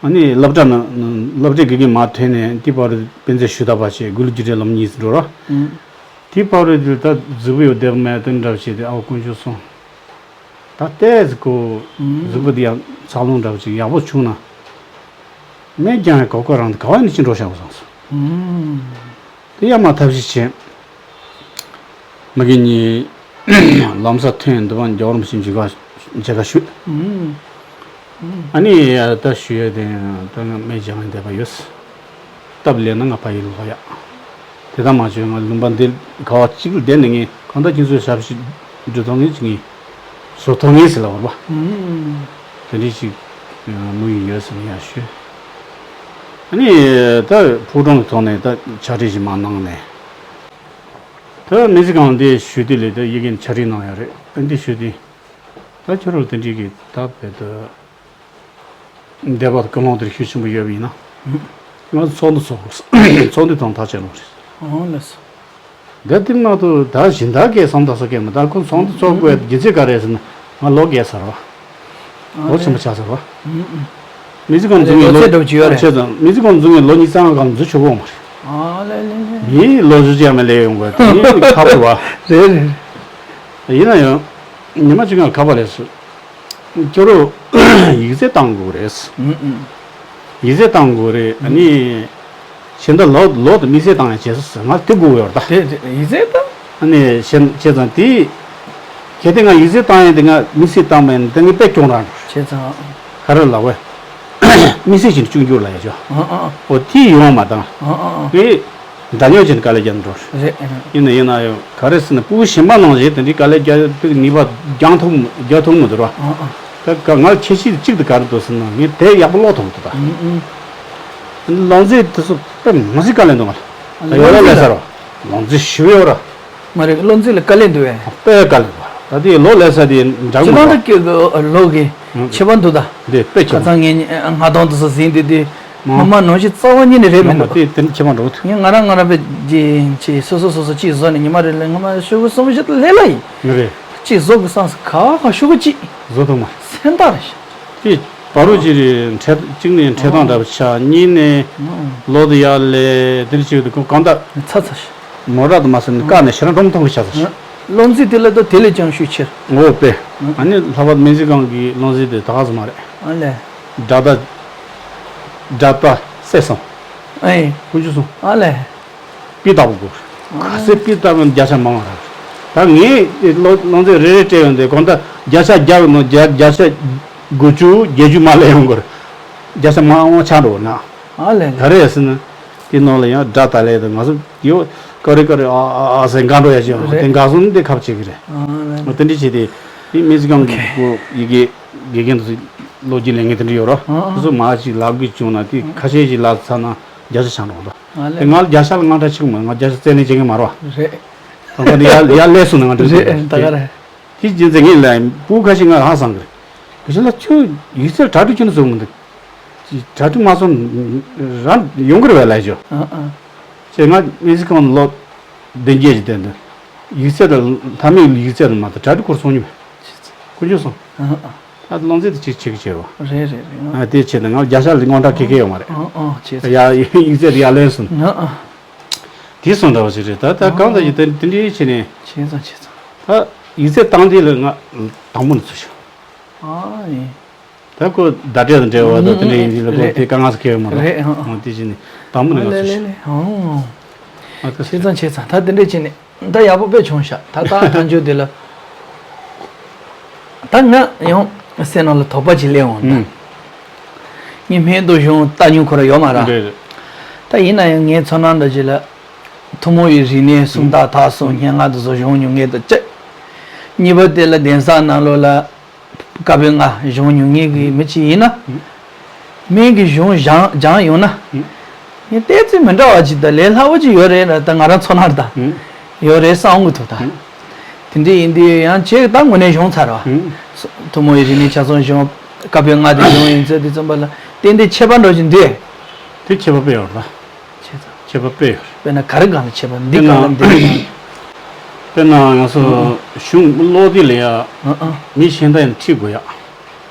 ཨ་ནི་སློབ་གྲྭ་ན་སློབ་གྲྭའི་དགེ་རྒན་མ་ཐོན་ནས་དེ་བར་དཔེ་མཛོད་ཞུ་དག་པ་བྱས་དགུ་ལོ་བཅུ་གྲངས་ལམ་གཉིས་སུ་འགྲོ་ར། ཨང་། དེ་བར་དུ་ད་གཟུགས་པོ་ཡོད་བསྡད་མེད་དེ་འདྲ་བྱས་ཏེ་ཨའོ་དཀོན་མཆོག་གསུམ། ད་ལྟའི་གཟུགས་པོ་ཨུམ། གཟུགས་པོ་འདི་ཡང་འཚར་ལོངས་འདྲ་བོ་ཅིག་ཡག་པོ་བྱུང་ན། སྨན་རྒྱག་ཡང་གོ་སྐབས་རང་དུ་ག་བ་ནས་ཅི་འགྲོ་བྱ་བ་བཟང་སོང་། ཨུམ། དེ་ཡང་མ་ཐབས་ཤེས་བྱས། མ་གི་ཉིན་ལམ་སང་ཐོན་འདི་བ་འཇོག་རིམ་བཞིན་མཇལ་ཁ་མཇལ་ཁ་ཞུས། ཨུམ། ཨུམ། ཨ་ནི་ད་ཞུ་ཡ་དེ་ད་ང་སྨན་རྒྱག་ཡང་བསྡད་པ་ཡོད། སྟབས་ལེགས་ན་ང་ཕ་ཡུལ་ལོག་ཡག་དེ་ལྟར་མ་བྱུང་ང་ལུང་པ་འདི་ག་བ་གཅིག་ལ་བསྡད་ནས་ངས་གང་ལྟར་ཁྱེད་ཚོའི་ཞབས་ཕྱི་འགྲོ་ཐུབ་ངེས་ཀྱི་ངས་བཟོ་ཐུབ་ངེས་ཟེར་ལ་བར་པ། ཨུམ། དེ་འདྲའི་ཞིག་དམིགས་ཡུལ་ཡོད་ཟེར་ནས་ཡང་ཞུས། ཨ་ནི་ད་ཕོ་བྲང་གི་ཐོག་ནས་ད་ཕྱག་བྲིས་ཞིག་མ་གནང་ནས། ད་སྨན་རྩིས་ཁང་འདི་ཞུས་དུས་ལས་ད་ཡི་གེ་ཕྱག་བྲིས་གནང་ཡ་རེད། ཨ་འདི་ཞུས་དུས། ད་ཁྱོད་རང་དེ་འདྲའི་གི་ད་བེད་དུ་འདས་པ་ཀུན་སློང་དེར་ཤུགས་ཆེན་པོ་ཡོད་པ་ཡིན་ན། ང་ཚོགས་འདུ་ཚོགས་དགོས། ཚོགས་འདུ་དང་ཐག་བཅད་ལོང་རེད། ཨོ་ལགས་སོ། འདི་དེ་མ་གཏོགས་ད་གཞན་དག་གི་བསམ་དག་ས་གས་མ་ད་ཁོ་ཚོགས་འདུ་ཚོགས་དགོས་རྒྱུ་མཚན་ག་རེ་ཟེར་ན་ང་ལོ་རྒས་ཚར་བ། ཨོ་ལོ་ཆེན་པོ་ཆགས་ཚར་བ། ཨུམ་ཨུམ། མི་ཚེ་གང་འཛུགས་ངེས་ལོ་ལོ་ཚད་འགྲོ་གི་ཡོད་རེད། ཆེ་ཙང་མི་ཚེ་གང་འཛུགས་ངེས་ལོ་ཉི་ཤུ་རྩ་ལྔ་གང་འཛུགས་ཆོག་གོ་མ་རེད། ཨ་ལེ་ལེ་ལེ། མིའི་ལོ་གཞི་ཅན་མ་ལས་ཡོང་གི་དེ་ཁ་བོ་བ། རེད་རེད། ཡིན་ན་ཡང་ཉི་མ་གཅིག་ང་ཁ་བ་ལས་སུ། ཁྱོད་རོ་ཡིག་ཚད་བཏང་དགོས་རེད། ཨུམ་ཨུམ། ཡིག་ཚད་བཏང་དགོས་རེད་ཨ་ནི། ཤིང་རྟ་ལོ་ལོ་དུ་མི་ཚེ་བཏང་ཡང་བྱས་སོ་ང་དེ་དགོས་ཡོད་ད། དེ་དེ་ཡིག་ཚད་ད། ཨ་ནི་ཤེས་བྱས་ཙང་དེ། གལ་ཏེ་ང་ཡིག་ཚད་བཏང་ཡང་དེ་ང་མི་ཚེ་བཏང་མེད་ན་དེ་ངས་དཔེ་སྐྱོང་རང་། བྱས་ཙང་། ག་རེ་ལབ་བས། མི་ཚེ་བཞིན་སྐྱོང་རྒྱུ་ལ་ཡ་ཅོ། ཨ་ཨ་ཨ། འོ་དེ་ཡོང་མ་བཏང་། ཨ་ཨ་ཨ། དེ། འདྲ་མཉམ་བྱས་ནས་དཀའ་ལས་རྒྱག་ནི་འགྲོ། རེད། ཡིན་ན་ཡིན་ན་ཡང་ག་རེ་ཟེར་ན་ཕྲུ་གུ་གཞན་པ་ནང་བཞིན་དེ་འདྲའི་དཀའ་ལས་རྒྱག་ཐུབ་ནུས་པ་རྒྱག་ཐུབ་རྒྱག་ཐུབ་མི་འདུག་ར། ཨ་ཨ། ད་ག་ང་ཁྱད་ཆོས་གཅིག་ཏུ་ག་རེ་འདུག་ཟེར་ན་ངས་དེ་ཡག་པོ་ཀློག་ཐུབ་མི་འདུག་ད། ཨུམ་ཨུམ། ལོ་མཛེས་དེ་ཚོ་དཔེ་མི་སྲིད་དཀའ་ལས་འདུག་ང་ལ། ད་ཡོད་ལ་ལས་ས་ར། ལོ་མཛེས་ཞུ་ཡོད་ར། མ་རེད་ལོ་མཛེས་ལ་དཀའ་ལས་འདུག་བས། དཔེ་དཀའ་ལས་འདུག་ད་དེ་ལོ་ལས་ས་དེ་འདྲ་ཅི་མི་ལོ་འདུག་འདི་ལོ་གི་ཨུམ། ཁྱད་པར་འདུག་ད། འདི་དཔེ་ཁྱད་པར། ཁ་སང་ངས་ང་དང་དུ་སོ་ཟིན་དུས་དུས། ངོ་མ་ནང་བཞིན་རྩ་བ་ཉིད་ནས་རེད་མི་ངོ་མ་འདུག་དེ་དེ་ནི་ཁྱད་པར་འགྲོ་གི་འདུག་ངས་ང་རང་ང་རང་བས་ཀྱི་ཅི་སོ་སོ་སོ་སོ་ཅི་བཟོ་ནས་ཉི་མ་རེ་ལ་ངོ་མ་ཤོག་གུ་གསུམ་བཞི་དུ་ལས་ལ་ཡིན། ངི་རེད། ཅི་བཟོ་གི་སང་སི་ཁ་ཁ་ཤོག་གུ་ཅི། བཟོ་ཐུབ་མ། སེམས་ཐག་རེད། དེ་བར་རུ་ཅི་རེད་འཕྲད་གཅིག་ནས་འཕྲད་སྟངས་འདྲ་པོ་ཆགས་གཉིས་ནས་ལོ་དུ་ཡར་ལས་དེ་ཅིག་དུ་གང་ལྟར། ཚ་ཚ་ཤི། མོ་ར་དུ་མ་སོན་ཀ་ནས་ཤི་རང་ཀྲོམ་ཐོང་གི་ཆགས་ཚ་ཤི། བློ་འཛིན་དེ་ལ་ད་དེ་ལས་ཀྱང་ཤུགས་ཆེར། ངོ་དཔེ། ཨ་ནི་ལྷག་པར་སྨན་རྩིས་ཁང་གི་བློ་འཛིན་དེ་ད་ག་ཙམ་མ་རེད། ཨ་ལས། དགྲ་ཟླ། དགྲ་ཟླ་སྲས་གསུམ། ཨེ། དཀོན་མཆོག་གསུམ། ཨ་ལས། པི་ལྟ་བུ་དགོས། ག་ཚད་པི་ལྟ་བུ་བརྒྱ་ཆ་མང་བ་རེད། ད་ངས་བློ་བློ་འཛིན་རེ་རེ་སྤྲད་ཡོང་དུས་གང་ལྟར་བརྒྱ་ཆ་བརྒྱ་ཡོད་ནོ་བརྒྱ་བརྒྱ་ཆ་དགུ་བཅུ་བརྒྱད་ཅུ་མ་ལས་ཡོང་དགོས། བརྒྱ་ཆ་མང་བ་ཆགས་འགྲོ་ན། ཨ་ལས་ལས། ག་རེ་ཡ་ཟེར་ན། དེ་ནང་ལ་ཡང་དགྲ་ཟླ་ལས་དང་ང་ཚོ་དེའོ་ཀ་རེ་ཀ་རེ་ཨ་ཨ་ཨ་ཟེར་འགའ་འགྲོ་ཡ་ཅིག་ཡོད་རེད། དེ་འགའ་སོང་དེ་ཁབ་བྱེད་ཀྱི་རེད། ཨ་ལས། ང་དེ་འདྲ་བྱས་ཏེ་དེ་སྨན་རྩིས་ཁང་གི་ཨོ་ཁེ་སྐོར་ཡི་གེ་དགེ་རྒན་དུ་ལོ་རྒྱུས་ལས་ངན་དེ་འདྲ་ཡོད་རོ། ཨ་ཨ། ཁོ་ཚོ་མ་ཅིག་ལབ་དགོས་བྱུང་ན་དེ་ཁ་ཤས་ཅིག་ལབ་ཚར་ན་བརྒྱ་ཆ་ཆགས་འགྲོ་འདུག་ཨ་ལས། དེ་ང་ལ་བརྒྱ་ཆ་ལ་དངངས་སྐྲག་ཆེ་གི་མ་རེད། ང་བརྒྱ་ཆ་རྩ་ནས་བྱེད་ཀྱི་མ་རེད་བ། རེད། ད་ཁོ་དེ་ཡར་ཡར་སླེབས་སོང་ན་ང་འགྲིག་རེད་འདུག་ད་ག་རེད། དེ་རྗེས་འཛིན་ངེས་ལ་བུ་ཁ་ཤས་ང་ཧ་སང་གི་རེད། དེ་བཞིན་ལ་ཁྱོད་ཡིག་ཚད་གྲ་སྒྲིག་ཁྱོད་ནས་བཟོ་མི་འདུག་གྲ་སྒྲིག་མ་སོང་རང་ཡོང་གི་རེད་བས་ལབ་ཞོ། ཨ་ཨ། ཅེས་ང་དམིགས་བསལ་ཁང་ལོ་བདུན་བརྒྱད་ཀྱི་སྟེང་དུ་ཡིག་ཚད་དང་མཐའ་མའི་ཡིག་ཚད་དང་མ་དང་གྲ་སྒྲིག་སྐོར་སོང་ཉིན་ཁོ་ཁྱོད་སོང་། ཨ་ཨ། ད་ལོང་ཚད་དུ་ཅིག་ཆེ་གི་ཆེ་བ། རེད་རེད་རེད། ཨ་དེ་ཆེ་ན་ང་བརྒྱ་ཆ་ལ་དགོངས་དག་ཁེ་ཁེ་ཡོད་མ་རེད། ཨ་ཨ་ཆེ་ཚ། ཡ་ཡིག་ཚད་ཡ་ལན་སོང་། ཨ་ཨ། དེ་སོང་འདྲ་བ་ཞིག་རེད། ད་ད་གང་ལྟར་ཡིན་ད་དེ་འདྲའི་ཆེ་ནས། ཆེ་ཚ་ཆེ་ཚ། ད་ཡིག་ཚད་བཏང་དེ་ལ་ང་དང་པོ་ནས་ཚུར་ཤོག་ཨ་ཡིན། ད་ཁོ་བརྡ་སྤྲོད་དང་འབྲེལ་བ་དང་དེ་འདྲ་ཡིན་དུས་ལ་ཁོ་རེད། དེ་དཀའ་ངལ་སུ་ཁེལ་ཡོད་མ་རེད། རེད་ཨང་ཨང་། དེ་བཞིན་ནས་དང་པོ་ནས་ང་ཚོ་ལེ་ལེ་ལེ་ཨང་། ཨ་ད་ཆེ་ཚང་ཆེ་ཚང་ད་དེ་འདྲས་བྱས་ནས་ད་ཡག་པོ་དཔེ་བྱུང་ཤག་ད་ད་ཐང་ཆོས་དེ་ལ་ད་ང་ཡང་སེམས་ནང་ལ་དོགས་པ་ཅིག་སླེབས་འོང་ད། ཨང་། ངས་སྨན་དུ་གཞུང་ལྟ་མྱོང་ཁོ་ར་ཡོད་མ་ར། རེད་རེད། ད་ཡིན་ན་ཡང་ངའི་ཚོར་སྣང་འདྲ་ཅིག་ལ་ཐུན་མོང་བའི་རིག་གནས་སུམ་རྟགས་དག་སོང་སྙན་ངག་དུ་བཟོ་གཞུང་ཉུང་ངེས་དུ་བཅད། གཉིས་པ་དེ་ལ་གདན་ས་ནང་ལོགས་ལ། བཀའ་པོད་ལྔ་གཞུང་ཉུང་ངེས་ཀྱི་མི་གཅིག་ཡིན་ན། སྨན་གྱི་གཞུང་སྦྱང་སྦྱང་ཡོང་ན། ངས་བལྟས་ཚོད་མི་འདྲ་བ་ཅིག་དང་ལས་སླ་བོ་ཅིག་ཡོད་རེད་ལ་ད་ང་རང་ཚོ་ནར་ད། ཡོད་རེད་བསམ་གི་འདུག་ད། དེ་འདྲ་ཡིན་དུས་ཡང་ཁྱེད་ད་དངོས་གནས་གཞུང་ཚར་བ། ཐུན་མོང་བའི་རིག་གནས་ཆ་ཚང་གཞུང་བཀའ་པོད་ལྔ་དེ་གཞུང་ཡིན་ཚོད་དེ་ཙམ་པ་ལ་ཏན་ཏན་ཁྱད་པར་འགྲོ་བཞིན་འདུག་དེ་ཁྱད་པར་དཔེ་ཡོད་རེད་ད། ཁྱད་ཚང་། ཁྱད་པར་དཔེ་ཡོད་རེད། དཔེར་ན་ག་རེ་སྒང་ལ་ཁྱད་པར་འདི་དཔེར་ན་སྒང་ལ་འདི་རེད། དཔེར་ན་ང་ཚོ་གཞུང་ཀློག་དུས་ལ་ཡ་ཨ་ཨ། མི་གཞན་དག་ཡང་ཁྲིད་དགོས་ཡ། ཨ་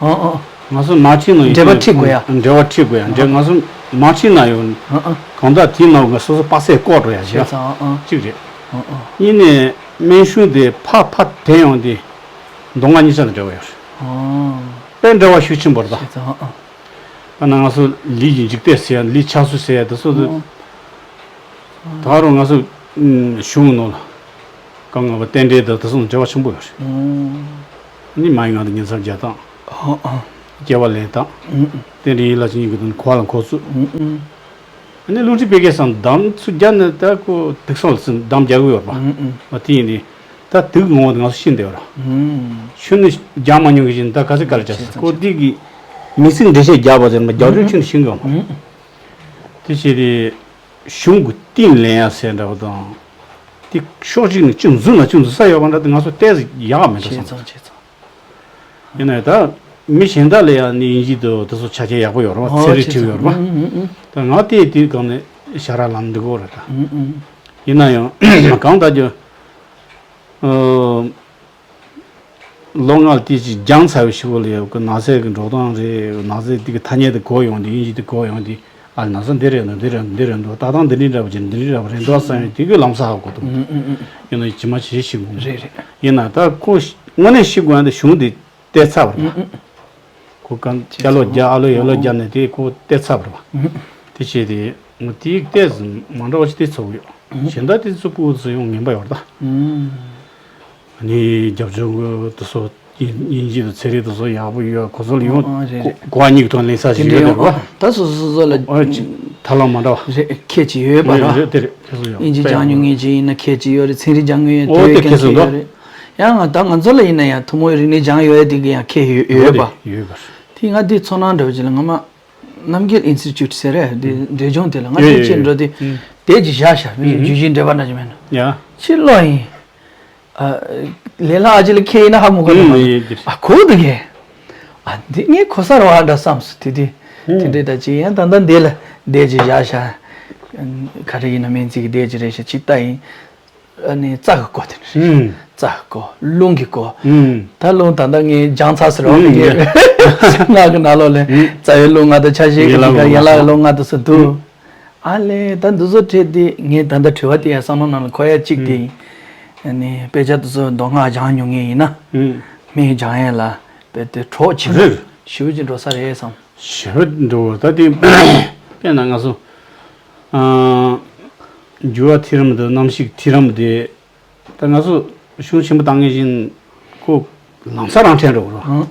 ཨ། ང་ཚོ་མ་ཁྲིད་ན་ཡང་འགྲེལ་པ་ཁྲིད་དགོས་ཡ། འགྲེལ་པ་ཁྲིད་དགོས་ཡ་འགྲེལ་ང་ཚོ་མ་ཁྲིད་ན་ཡང་ཨ་ཨ། གང་ལྟར་དེའི་ནང་གི་སོ་སོ་དཔག་ཚད་བཀོད་འགྲོ་ཡ་ཁྱད་ཞིག་ཚང་ཨ་ཨ། གཅིག་རེད། ཨ་ཨ། གཉིས་ནས་སྨན་གཞུང་དེ་ཕར་ཕར་དྲན་ཡོང་དུས་མདོ་སྔགས་གཉིས་ཆ་དང་འབྲེལ་བ་ཡོད་རེད། ཨ་ཨ། དཔེ་འབྲེལ་བ་ཤུགས་ཆེན་པོ་རེད་ད། ཁྱད་ཚང་ཨ་ཨ། ཨ་ན་ང་ཚོ་ལུས་ཀྱི་འཇིག་རྟེན་ཟེར་ཡ་ལུས་ཆགས་ཚུལ་ཟེར་ཡ་དེ་ཚོ་དེ། ཨ་ཨ། ད་རུང་ང་ཚོ་གཞུང་ནང་ལ་བཀའ་ལྔ་པ་རྟེན་འབྲེལ་དང་དེ་ཚོ་འབྲེལ་བ་ཆེན་པོ་ཡོད་རེད། ཨ་ནི་མ་ཡི་ང་དང་ཉིན་མཚན་བརྒྱ་དང་། ཨ་ཨ། སྐྱེ་བ་ལེན་སྟངས། ཨ་ཨ། རྟེན་འབྲེལ་ཡིད་ལ་བྱིན་གྱི་དོན་གོ་བ་ལ་འཁོར་ཚུལ། ཨ་ཨ། ཨ་ནི་ལུང་ཁྲིད་པའི་སྐད་སང་གདམས་ཚུལ་རྒྱབ་ནས་ད་ཁོ་དུག་སང་ལ་ཚུལ་གདམས་རྒྱག་གི་ཡོད་པ། ཨ་ཨ། ཨ་དེ་ཡིན་དུས་ད་དུག་ངོ་བོ་དེ་ང་ཚོ་ཤེས་བསྡད་ཡོད་ར། ཨ་ཨ། ཤུལ་ནས་རྒྱག་མ་མྱོང་གི་བཞིན་ད་ག་ཚོད་ག་ལ་རྒྱག་ཟེར་ཁོ་དེ་གི་མི་ཚིག་འགྲེལ་བཤད་རྒྱག་པ་ཟེར་མ་རྒྱག་རྒྱུ་ཨ་ཨ། ཁྱོན་ནས་ཤེས་གི་ཡོད་མ་རེད། ཨ་ཨ། དེ་བྱས་ཏེ། གཞུང་གི་གཏིང་ལེན་ཡ་ཟེར་འདྲ་བ་དང་། དེ་ཕྱོགས་གཅིག་ནས་ཅུང་འཛུལ་ན་ཅུང་འཛུལ་ས་ཡོད་པ་འདྲ་དེ་ང་ཚོ་ཏོག་ཙམ་ཡག་མེད་འགྲོ་བསམ་སོང་། ཡིན་ན་ད་མི་གཞན་དག་ལ་ཡང་ནི་དབྱིན་ཇི་དུ་དེ་ཚོ་ཆ་རྐྱེན་ཡག་པོ་ཡོད་རེད་བ་ཚན་རིག་ཁྲིད་ཡོད་རེད་བ། ད་ང་དེ་དུས་གང་ནས་ཞྭ་ར་ལམ་འདི་གོ་རེད་ད། ཡིན་ན་ཡང་གང་ལྟར་རྒྱུ། ལོ་ལྔ་ལ་དེ་ཅིག་སྦྱངས་ཚར་བའི་ཞུ་བ་ལ་ཡོད་ཀྱི་ནགས་ཚལ་གྱི་འགྲོ་སྟངས་རེད། ནགས་ཚལ་དེ་གི་ཐ་སྙད་དེ་གོ་ཡོང་དུས་དབྱིན་ཇི་དེ་གོ་ཡོང་དུས་ཨ་ནགས་ཚལ་འདི་རེད་འདུག་འདི་རེད་འདི་རེད་འདུག་ལྟ་སྟངས་འདི་འདྲའི་འདྲ་བ་ཅིག་འདི་འདྲའི་འདྲ་བ་རེད་འདུག་བསམ་ཡོང་དེ་གི་ལམ་སང་ཧ་གོ་ཐུབ། ཡིན་ན་ཇི་མ་ཇི་བཞིན་ཞིག་རེད་རེད། ཡིན་ན་ད་ཁོ་དངོས་གནས་ཤེས་དགོས་ཡ་འདི་གཞུང་དེ་བལྟས་ཚར་བ་རེད། ཁོ་གང་ཅ་ལོ་བརྒྱ་ཨ་ལོ་ཡ་ལོ་བརྒྱབ་ནས་དེ་ཁོ་བལྟས་ཚར་བ་རེད་བ། དེ་བྱས་ཏེ་ངོ་དེའི་ལྟས་མ་འདྲ་བ་ཞིག་དེ་ཚོར་གི་ཡོད། གཞན་དག་དེ་ཚོ་སྤུ་གུ་ཚོ་ཡང་ངན་པ་ཡོད་རེད་ད། ཨ་ནི་རྒྱབ་ལྗོངས་གི་དེ་ཚོ་དབྱིན་དབྱིན་ཇི་དང་ཚན་རིག་དེ་ཚོ་ཡག་པོ་ཡོད། ཁོ་ཚོ་ལ་ཡང་ཨ་ཨ་རེད་རེད། གོ་བ་གཉིས་ཀྱི་ཐོག་ལེན་ས་ཞིག་ཡོད་རེད་བ། ད་སོ་སོ་སོ་ལ་ཨ་ཅི་ཐབས་ལམ་མ་འདྲ་བ་རེད། ཁྱད་ཅིག་ཡོད་པ་རེད། རེད་རེད་དེ་རེད་དེ་ཚོ་ཡང་དབྱིན་ཇི་སྦྱང་མྱོང་མཁན་ཅིག་ཡིན་ན་ཁྱད་ཅིག་ཡོད་རེད། ཚན་རིག་སྦྱང་མྱོང་ཡོད་དེ་ཡོད་ཀྱང་ཁྱད་ཡོད་རེད། ཡང་ང་ད་ང་ཚོ་ལ་ཡིན་ན་ཡང་ཐུན་མོང་རིག་གནས་སྦྱང་ཡོད་དེ་གི་ཡང་ཁྱད་ཡོད་ཡོད་པ། ཡོད་པ། དེ་ང་དེ་ཚོར་སྣང་འདྲ་བོ་ཅིག་ལ་ང་མ། རྣམ་རྒྱལ་ཨིན་སི་ཊི་ཊུཊ་ཟེར་རེད་དེ་འབྲས་ལྗོངས་དེ་ལ་ང་ཡོད་ཚོ་ཡོད་ཅིག་ཡོད་འགྲོ་དེ་ཡོད། དེ་ཅིག་བཞག་བཞག་མི་ཚོ་ཨུ་བརྒྱུད་ཤིང་འབྲེལ་པ་འདྲ་ཅིག་མེད་ན། ཡ། ཕྱི་ལོགས་ཡིན། ཨ། ལས་སླ་ཨ་ཅི་ལ་ཁྱེད་ཡིན་ན་ཧ་མི་གོ་ནི་མ་ཨུ་རེད། ཡོད་ཀྱི་རེད། ཨ་གོ་འདུག་གས། ཨ་འདི་ངས་གོ་ས་རེད་བ་འདྲ་བསམ་སོང་དེ་དུས། ཨུ། དེ་འདྲའི་ད་ཅིག་ཡང་ད་ལྟ་འདི་ལ་བསྡད་ཅིག་བཞག་བཞག་ག་རེ་ཡིན་ན་སྨན་རྩིས་ཀྱི་བསྡད་ཅིག་རེད་ཤག་ཅིག་ལྟ་ཡིན། ཨ་ནི་རྩྭ་གི་སྐོར་དེ་འདྲ་རེད། ཨུ། རྩྭ་གི་སྐོར་རླུང་གི་སྐོར། ཨུ། ད་རླུང་ད་ལྟ་ངས་སྦྱངས་ཚར་ཟེར་བ་ཨུ་ངས་ངག་གི་ནང་ལོགས་ལས་ཨུ་རྩ་བའི་རླུང་ལྔ་དང་ཆ་ཤས་ཀྱི་ཡན་ལག་ཡན་ལག་གི་རླུང་ལྔ་དང་སུ་འདུག་ཨ་ལས་ད་འདི་ཚོ་བྲིས་ཏེ་ངས་ད་ལྟ་དྲི་བ་དེ་ཡང་བསམ་བློ་ནང་ལ་འཁོར་ཡ་གཅིག་དེ་ཡིན། ཨ་ནི་དཔེ་ཆ་དེ་ཚོ་མདོ་སྔགས་སྦྱངས་མྱོང་མཁན་ཡིན་ན། ཨུ། སྨན་སྦྱང་ཡས་ལ་དཔེ་དེ་གྲོགས་ཆེན་པོ་རེད། ཞེ་པོ་ཅིག་འགྲོ་ས་རེད་བསམ། ཞེ་པོ་འགྲོ་ད་དེ་དཔེར་ན་ང་ཚོ། ཨ། འགྱུར་བ་ཐེ་རིམ་དང་གནམ་གཤིས་ཐེ་རིམ་དེ། ད་ང་ཚོ་གཞུང་ཆེན་པོ་བཏང་མཁན་བཞིན་ཁོ་ལམ་སང་རང་འཕྲད་འགྲོ་གི་རེད།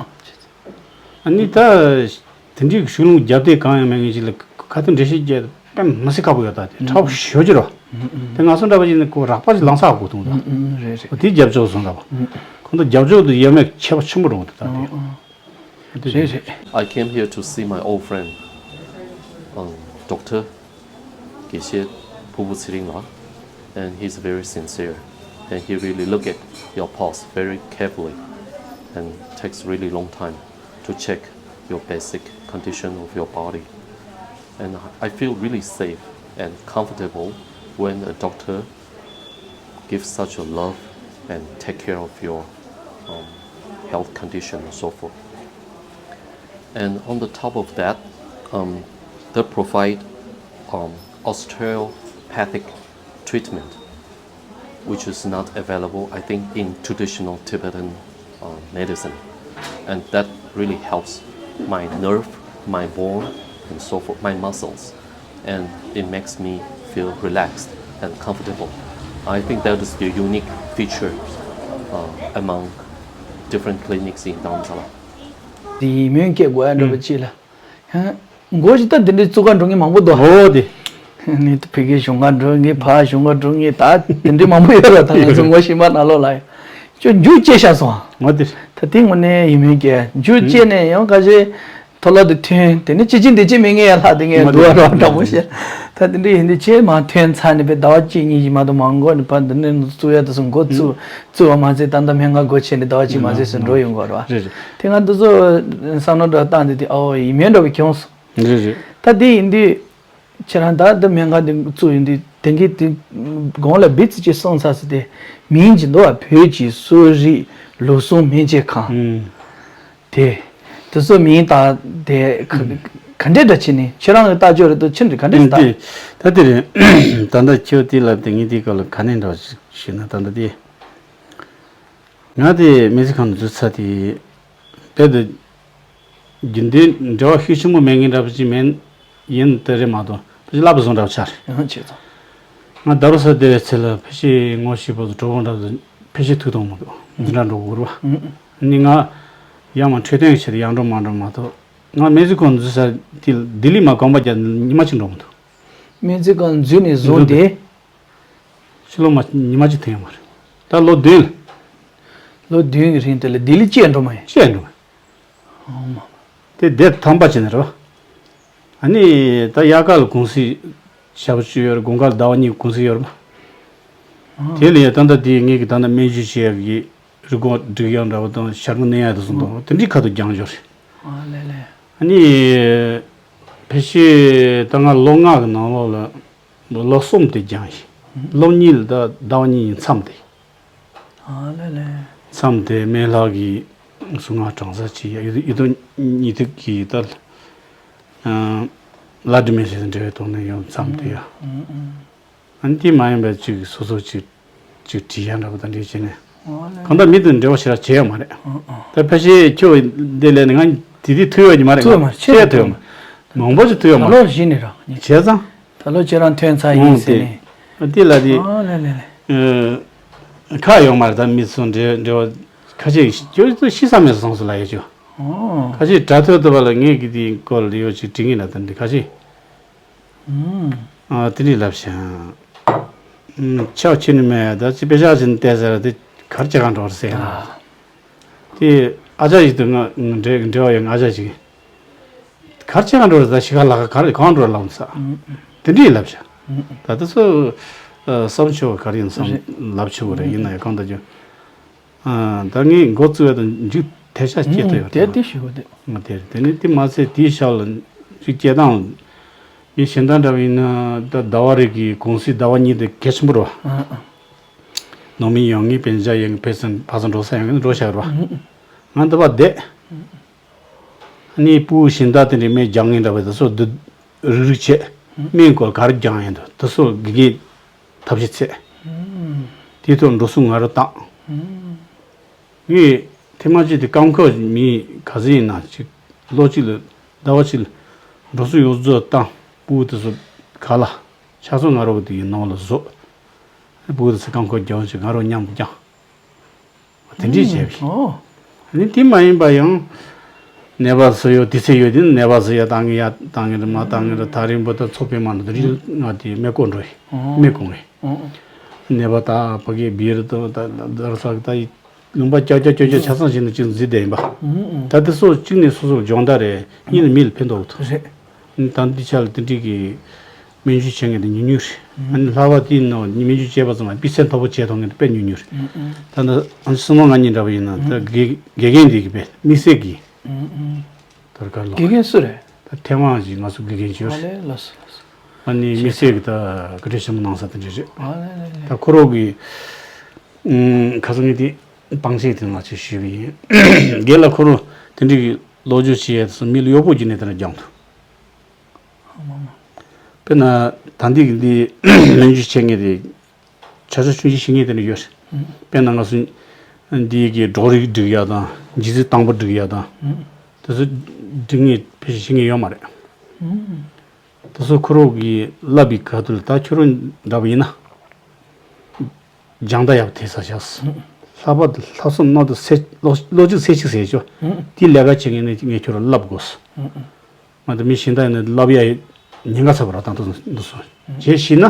ཨ་ནི་ད་དེ་འདྲའི་གཞུང་ལུགས་རྒྱབ་གཏད་གང་ཡང་མེད་མཁན་ཞིག་ལ་ཁ་ཏོན་འགྲེལ་བཤད་རྒྱག་དཔེ་མི་སྲིད་ཁག་པོ་ཡོད། ད་དེ་ཁག་པོ་ཞེ་པོ་ཅིག་རེད། དེ་ང་ཚོ་འདྲ་བ་ཞིག་ནི་ཁོ་རགས་པ་ཞིག་ལམ་སང་གོ་ཐུབ་ད། རེད་རེད། དེ་རྒྱབ་ཕྱོགས་སོང་འདྲ་བ། ཁོ་ཚོ་རྒྱབ་ཕྱོགས་དེ་ཡོད་མེད་ཁྱད་པར་ཆེན་པོ་རེད་འདུག་ད་དེ། རེད་རེད། I came here to see my old friend, um, Doctor དགེ་བཤེས་ཕུར་བུ་ཚེ་རིང་ལགས། And he's very sincere. And he really look at your pulse very carefully and takes really long time to check your basic condition of your body. And I feel really safe and comfortable when a doctor gives such a love and take care of your um, health condition and so forth. And on the top of that, um, they provide um, osteopathic treatment, which is not available, I think, in traditional Tibetan uh, medicine. And that really helps my nerve, my bone, and so forth, my muscles. And it makes me feel relaxed and comfortable. I think that is the unique feature uh, among different clinics in Dharamsala. དེ་ཡིད་སྨོན་སྐྱེ་དགོས་ཡ་འདྲ་པོ་ཅིག་ལ། ཧ། མགོ་ཞིག་ད་དེ་འདྲའི་བཙུགས་ག་འགྲོ་མཁན་མང་པོ་འདུག་འོ་དེ། ནི་ད་ཕ་གིར་གཞུང་ག་འགྲོ་མཁན། ཕར་གཞུང་ག་འགྲོ་མཁན། ད་དེ་འདྲའི་མང་པོ་ཡོད་ར། ད་ང་ཚོ་ངོ་ཤེས་པ་ནང་ལོགས་ལ་ཡང་ཅོ་མཇུག་སྐྱེས་ཤག་སོང་། འོ་དེ། ད་དེ་དངོས་གནས་ཡིད་སྨོན་སྐྱེ། མཇུག་སྐྱེས་ནས་ཡང་ཁ་ཤས་མཐོ་སློབ་དུ་ཐོན། དེ་ནས་ཅི་ཅི་འདི་ཅི་མི་ངན་ཡ་ལྷག་དེ་ངས་འདུག་བ་ར། དྲང་པོ་བཤད། ད་དེ་འདྲ་ཡིན་དུས་ཆེས་མ་ཐོན་ཚར་ནས་པའི་ཟླ་བ་གཅིག་གཉིས་ཀྱི་མ་གཏོགས་མ་འགོར་ནས་ཕར་འདི་ནས་བཙུགས་ཡ་དེ་ཚོ་འགོ་བཙུགས། བཙུགས་པ་མ་ཟད་ད་ལྟ་སྨན་ཁང་སྒོ་ཕྱེ་ནས་ཟླ་བ་གཅིག་མ་ཟད་ཟེར་འགྲོ་ཡོང་གི་རེད་བ། རེད་རེད། དེ་ང་འདི་ཚོ་བསམ་བློ་འདྲ་བཏང་དུས་དེ་ཨོ་ཡིད་སྨོན་འདྲ་བ་བྱུང་སོང་། རེད་རེད། ད་དེ་ཡིན་དུས་ཁྱེད་རང་ད་འདི་སྨན་ཁང་འདི་བཙུགས་ཡོང་དུས་དེང་གི་དེ་གོང་ལ་བི་ཙི་ཅིག་སོང་ཚར་ཟེར་ཏེ་མིང་ཅིག་འདུག་བ། བོད་ཀྱི་གསོ་རིག་ལུགས་ཟུང་སྨན་དཔྱད་ཁང་། ཨུམ། དེ། དེ་ཚོ་མིང་བཏགས་དེ་ག་ག་འདྲས་འདྲ་བྱས་ནས་ཁྱེད་རང་གི་ལྟ་སྤྱོད་རེད་དོ། ཁྱེད་འདྲ་ག་འདྲས་ད་ལྟ། དེ་རེད། ད་ལྟ་དེ་ཁྱོད་དེ་ལབ་དེ་ངས་དེའི་སྐོར་ལ་ག་ནས་འདྲ་བ་ཞིག་ཞུས་ན། ད་ལྟ་དེ་ང་དེ་སྨན་རྩིས་ཁང་དུ་འཛུལ་ཚར་དེ་དཔེ་དེ་རྒྱུན་ལྡན་འབྲེལ་བ་ཤུགས་ཆེན་པོ་མེད་མཁན་འདྲ་བ་ཅིག་མིན། ཡིན་དེ་རེད་མ་གཏོགས་ཕལ་ཆེར་བསླབ་པ་བཟོ་འདྲ་བ་ཆགས་རེད། ཡང་ཆེ་ཙང་། ང་ད་རུ་ས་དེ་བའི་ཚེ་ལ་ཕལ་ཆེར་ངོ་ཤེས་པ་ཚོ་གྲོགས་པོ་འདྲ་ཚོ་ཕལ་ཆེར་ཐུག་མཐོང་མི་འདུག་འཛིན་གྲྭ་འགྲོ་དགོས་རེད་བ། ཨུ་ཨུ། ནི་ང་ཡང་མ་འཕྲོད་བསྟེན་གྱི་ཆེད་དུ་ཡང་འགྲོ་མ་འགྲོ་མ་གཏོགས། ང་སྨན་རྩིས་ཁང་འཛུལ་ས་དེ་ལྡི་ལི་མ་དགོངས་པ་རྒྱག་ཉི་མ་གཅིག་འགྲོ་མི་འདུག་སྨན་རྩིས་ཁང་འཛུལ་ནས་བཟུང་སྟེ། ཕྱི་ལོ་མ་ཉི་མ་གཅིག་ཐོན་ཡོད་མ་རེད། ད་ལོ་བདུན། ལོ་བདུན་གྱི་རིང་དེ་ལ་ལྡི་ལི་བཅས་འགྲོ་མ་ཡིན། བཅས་འགྲོ་མ་ཡིན། ཨོ་མ། དེ་དེབ་ཐམ་པ་བྱས་ནས་རེད་བ། ཨ་ནི་ད་དབྱར་ཁ་ལ་གུང་སེང་ཞབས་ཞུ་ཡོད་རེད། དགུན་ཁ་ལ་ཟླ་བ་གཉིས་གུང་སེང་ཡོད་རེད་པ། དེ་ལ་ཡ་ད་ལྟ་དེ་ངེད་ཀྱི་ད་ལྟ་སྨན་བཅོས་བྱེད་ཡག་གི་རིན་གོང་སྒྲིག་ཡག་འདྲ་བ་དང་ཞལ་ངོ་གནོན་ཡག་དེ་ཚོ་དང་དེ་འདྲའི་ཁ་ཐུག་སྦྱང་ཡོད་རེད། ཨ་ལེ་ལེ། ཨ་ནི་ཕལ་ཆེར་ད་ང་ལོ་ལྔ་གི་ནང་ལོགས་ལ་ལོ་གསུམ་དེ་སྦྱངས་ཡིན། ལོ་གཉིས་ལ་ད་ཟླ་བ་གཉིས་ཡིན་མཚམས་དེ། ཨ་ལེ་ལེ། མཚམས་དེ་སྨན་ལྷ་གི་གསུང་ངག་གྲངས་གསལ་བྱས་ཡ་ཡོད་དོ། གཉིས་ཐིག་གི་ད་ལ་སྒྲིལ་མེད་ཟེར་འབྲེལ་བའི་ཐོག་ནས་ཡོང་མཚམས་དེ་ཡ། ཨ་ནི་དེ་མ་ཡིན་པའི་ཅིག་སོ་སོ་ཅིག་ཅིག་བྲིས་ཡ་འདྲ་པོ་དང་འདྲ་བྱས་ནས། ཨ་ལེ། གང་ལྟར་མི་དང་འབྲེལ་བ་ཞེ་དྲག་བྱས་ཡོད་མ་རེད། ཨ་ཨ། ད་ཕལ་ཆེར་ཁྱོད་འདི་ལས་ནི་ང་དེ་དུས་ཐུག་ཡོད་ཀྱི་མ་རེད། ཐུག་ཡོད་མ་རེད། ཆེས་ཆེས་ཐུག་ཡོད་མ་རེད། མང་པོ་ཞིག་ཐུག་ཡོད་མ་རེད། ལོ་བཞི་ནས་རང་ཉིད་བྱས་ཙང་། ད་ལོ་ཁྱེད་རང་ཐོན་ཚར་ཡིན་ཟེར་ནས། ཨོ་དེ་ལ་དེ། ཨ་ལེ་ལེ་ལེ། ཁག་ཡོད་མ་རེད། ད་མི་ཚོ་འབྲེལ་འབྲེལ་བ་ཁ་ཤས་ཁྱོད་ཚོ་ཤི་ས་མེད་སོང་སོང་ལ་ཡོད་ཅོ། ཨོ། ཁ་ཤས་དྲ་ཐོག་ཏུ་བ་ལ་ངས་ཀྱི་དེའི་སྐོར་ལ་ཡོད་ཅིག་དྲི་ངེས་ལ་དེ་འདྲ་ཁ་ཤས། ཨ་དེ་འདྲ་ལབ་ཤག་ཆག་ཆེ་ནི་མེད། ད་ཅི་དཔེ་ཆ་ཅིག་བལྟས་ཟེར་དེ་གར་ཅི་གང་འགྲོ་རེད་ཟེར་ཡ་ལ། དེ་ཨ་ཅག་ཞིག་ཏུ་ང་འབྲེལ་འབྲེལ་བ་ཡོད། ང་ཨ་ཅག་ཞིག་གར་ཅི་གང་འགྲོ་རེད། ད་ཤི་ཁ་ལ་ཁ་གར་གང་འགྲོ་རེད་ལབ་ས། དེ་འདྲ་ལབ་ཤག་ད་དེ་ཚོ་བསམ་ཆོག་ག་རེ་ཡིན་བསམ་ལབ་ཆོག་གི་རེད། ཡིན་ན་ཡང་གང་ལྟར་ཀྱང་། ཨ། ད་ངས་འགོ་བཙུགས་ཡ་དང་མཇུག་དེ་ཤ་སྐྱེས་ཐུབ་ཡོད་དེ་དེ་ཞུ་དགོས་དེ། ང་དེར་དེ་ནི་དེ་མ་ཚད་དེའི་ཤག་ལ་མཇུག་སྐྱེས་སྟངས་མི་གཞན་དག་འདྲ་བ་ཡིན་ན་ད་ཟླ་བ་རེ་གི་གུང་སེང་ཟླ་བ་གཉིས་དེ་གལ་ཆེན་པོ་རེད་བ། ནང་མི་ཡོང་ངེས་པན་ཇ་ཡོང་ངེས་ཕེ་སན་ཕ་ས་འགྲོ་ས་ཡོང་ངེས་འགྲོ་ཤག་རེད་བ། ང་འདི་བ་བསྡད། ནི་སྤུ་གུ་གཞན་དག་དེ་འདྲའི་སྨན་རྒྱག་ངེས་འདྲ་བ་དེ་ཚོ་འདི་རིག་རིག་བྱས། སྨན་སྐོར་ག་རེ་རྒྱག་ཡིན་འདུག་དེ་ཚོ་དགེ་རྒན་ཐབས་ཤེས་བྱས། དེའི་ཐོག་འགྲོ་སོང་ང་རང་བཏང་། ངས་ཐེངས་མ་གཅིག་དེ་རྐང་འཁོར་མི་ག་ཚོད་ཡིན་ན་ཅིག་ལོ་གཅིག་ལ་ཟླ་བ་གཅིག་ལ་འགྲོ་སོང་ཡོངས་རྫོགས་བཏང་། སྤུ་གུ་དེ་ཚོ་ག་ལ་ཆ་ཚང་ང་རང་གི་དེ་ཡིན་ནང་ལ་བཟོ། སྤུ་གུ་དེ་ཚོ་རྐང་འཁོར་རྒྱག་ཅིག་ང་རང་མཉམ་དུ་བརྒྱངས། དེ་འདྲས་བྱས་པས། ཨོ། ནི་དེ་མ་ཡིན་པ་ཡང་། ནད་པ་སུ་ཡོད་དུས་ཚོད་ཡོད་དུས་ནད་པ་སུ་ཡོད་བཏང་གི་ཡ་བཏང་གི་རེད། མ་བཏང་གི་རེད། ཐག་རིང་པོ་ད་ཚོགས་པའི་མ་འདུག་རིལ་ང་དེ་མེ་བསྐོར་འགྲོ་ཡི། ཨོ། མེ་བསྐོར་ངེས། ཨོ། ནད་པ་ད་ཕ་གི་བིར་དང་ད་ད་ར་ས་གི་ད་ཡི་ལུང་པ་ཀྱག་ཀྱག་ཀྱག་ཀྱག་ཆ་ཚང་ཞིག་ནས་ཅིག་འཛུལ་བསྡད་ཡིན་པ། ཨོ། ད་དེ་སོ་གཅིག་ནས་སོ་སོར་སྦྱོང་བརྡར་རེད། གཉིས་ནས་མི་ལ་ཕན་ཐོགས་ཐུབ། རེད། ད་འདི་ཆ་ལ་དེ་འདྲས་ཀྱི། སྨན་བཅོས་བྱེད་མཁན་དེ་ཉུང་ཉུང་རེད། ཨ་ནི་ལྷག་པར་དེའི་ནང་སྨན་བཅོས་བྱས་པ་ཙམ་ལ་སྤུས་ཚད་མཐོ་པོ་བྱས་ཐུབ་མཁན་དེ་དཔེ་ཉུང་ཉུང་རེད། ད་ལྟ་ཨ་ནི་བསོད་ནམས་ང་གཉིས་འདྲ་བ་ཡིན་ན་ད་དགེ་དགེ་རྒན་དེ་གི་དཔེ་དམིགས་བསལ་གྱི་ད་ག་ལོ། དགེ་རྒན་སུ་རེད། ད་ཐེ་ཝན་གྱི་ང་ཚོ་དགེ་རྒན་ཅིག་ཡོད་རེད། ཨ་ལས་ལགས་སོ་ལགས་སོ། ཨ་ནི་དམིགས་བསལ་གྱི་ད་བཀའ་དྲིན་ཆེན་པོ་གནང་ས་དེ་འདྲ་རེད། ཨ་ལས་ལས་ལས། ད་ཁོ་རང་གི་ཁ་སང་ངས་དེ་སྤང་བྱེད་དེ་ང་ཚོས་ཞུས་པ་ཡིན། རྒན་ལགས་ཁོ་རང་དེ་འདྲའི་གི་སློབ་སྦྱོང་བྱེད་ཡས་སུ་མི་ལ་གཡོག་པོ་བརྒྱུད་ནས་དེ་འདྲ་སྦྱངས་འདུག་དཔེར་ན་ད་འདི་གི་འདི་སྨན་བཅོས་བྱེད་མཁན་དེ་ཆ་ཆ་ཆུང་ཆུང་ཤེས་མཁན་དེ་འདྲ་ཡོད་རེད། དཔེར་ན་ང་ཚོ་འདི་གི་སྒྲོག་རིགས་སྒྲིག་ཡ་དང་ལྗིད་ཚད་དང་པོ་སྒྲིག་ཡ་དང་དེ་ཚོ་སྒྲིག་མཁན་ཕལ་ཆེར་ཤེས་མཁན་ཡོད་མ་རེད། དེ་ཚོ་ཁོ་རང་གིས་བསླབ་པའི་ཁ་ཐུག་ལ་ད་ཁྱོད་རང་འདྲ་བ་ཡིན་ན། སྦྱང་ད་ཡག་དེ་ས་ཤག་ལྷག་པར་དུ་ལྷག་བསམ་རྣམ་དག་སེ་ལོ་ལོ་གཅིག་ཚེ་གཅིག་ཟེར་ཆོག་དེའི་ལས་ཀ་བྱེད་མཁན་ནི་ངས་ཁྱོད་རང་བསླབ་དགོས། ང་ད་མི་གཞན་དག་ཡིན་ན་བསླབ་ཡ་ཉེན་ཁ་ཚ་པོ་ར་ད་དུ་འདུག་སོང་བྱས་ཤེས་ན།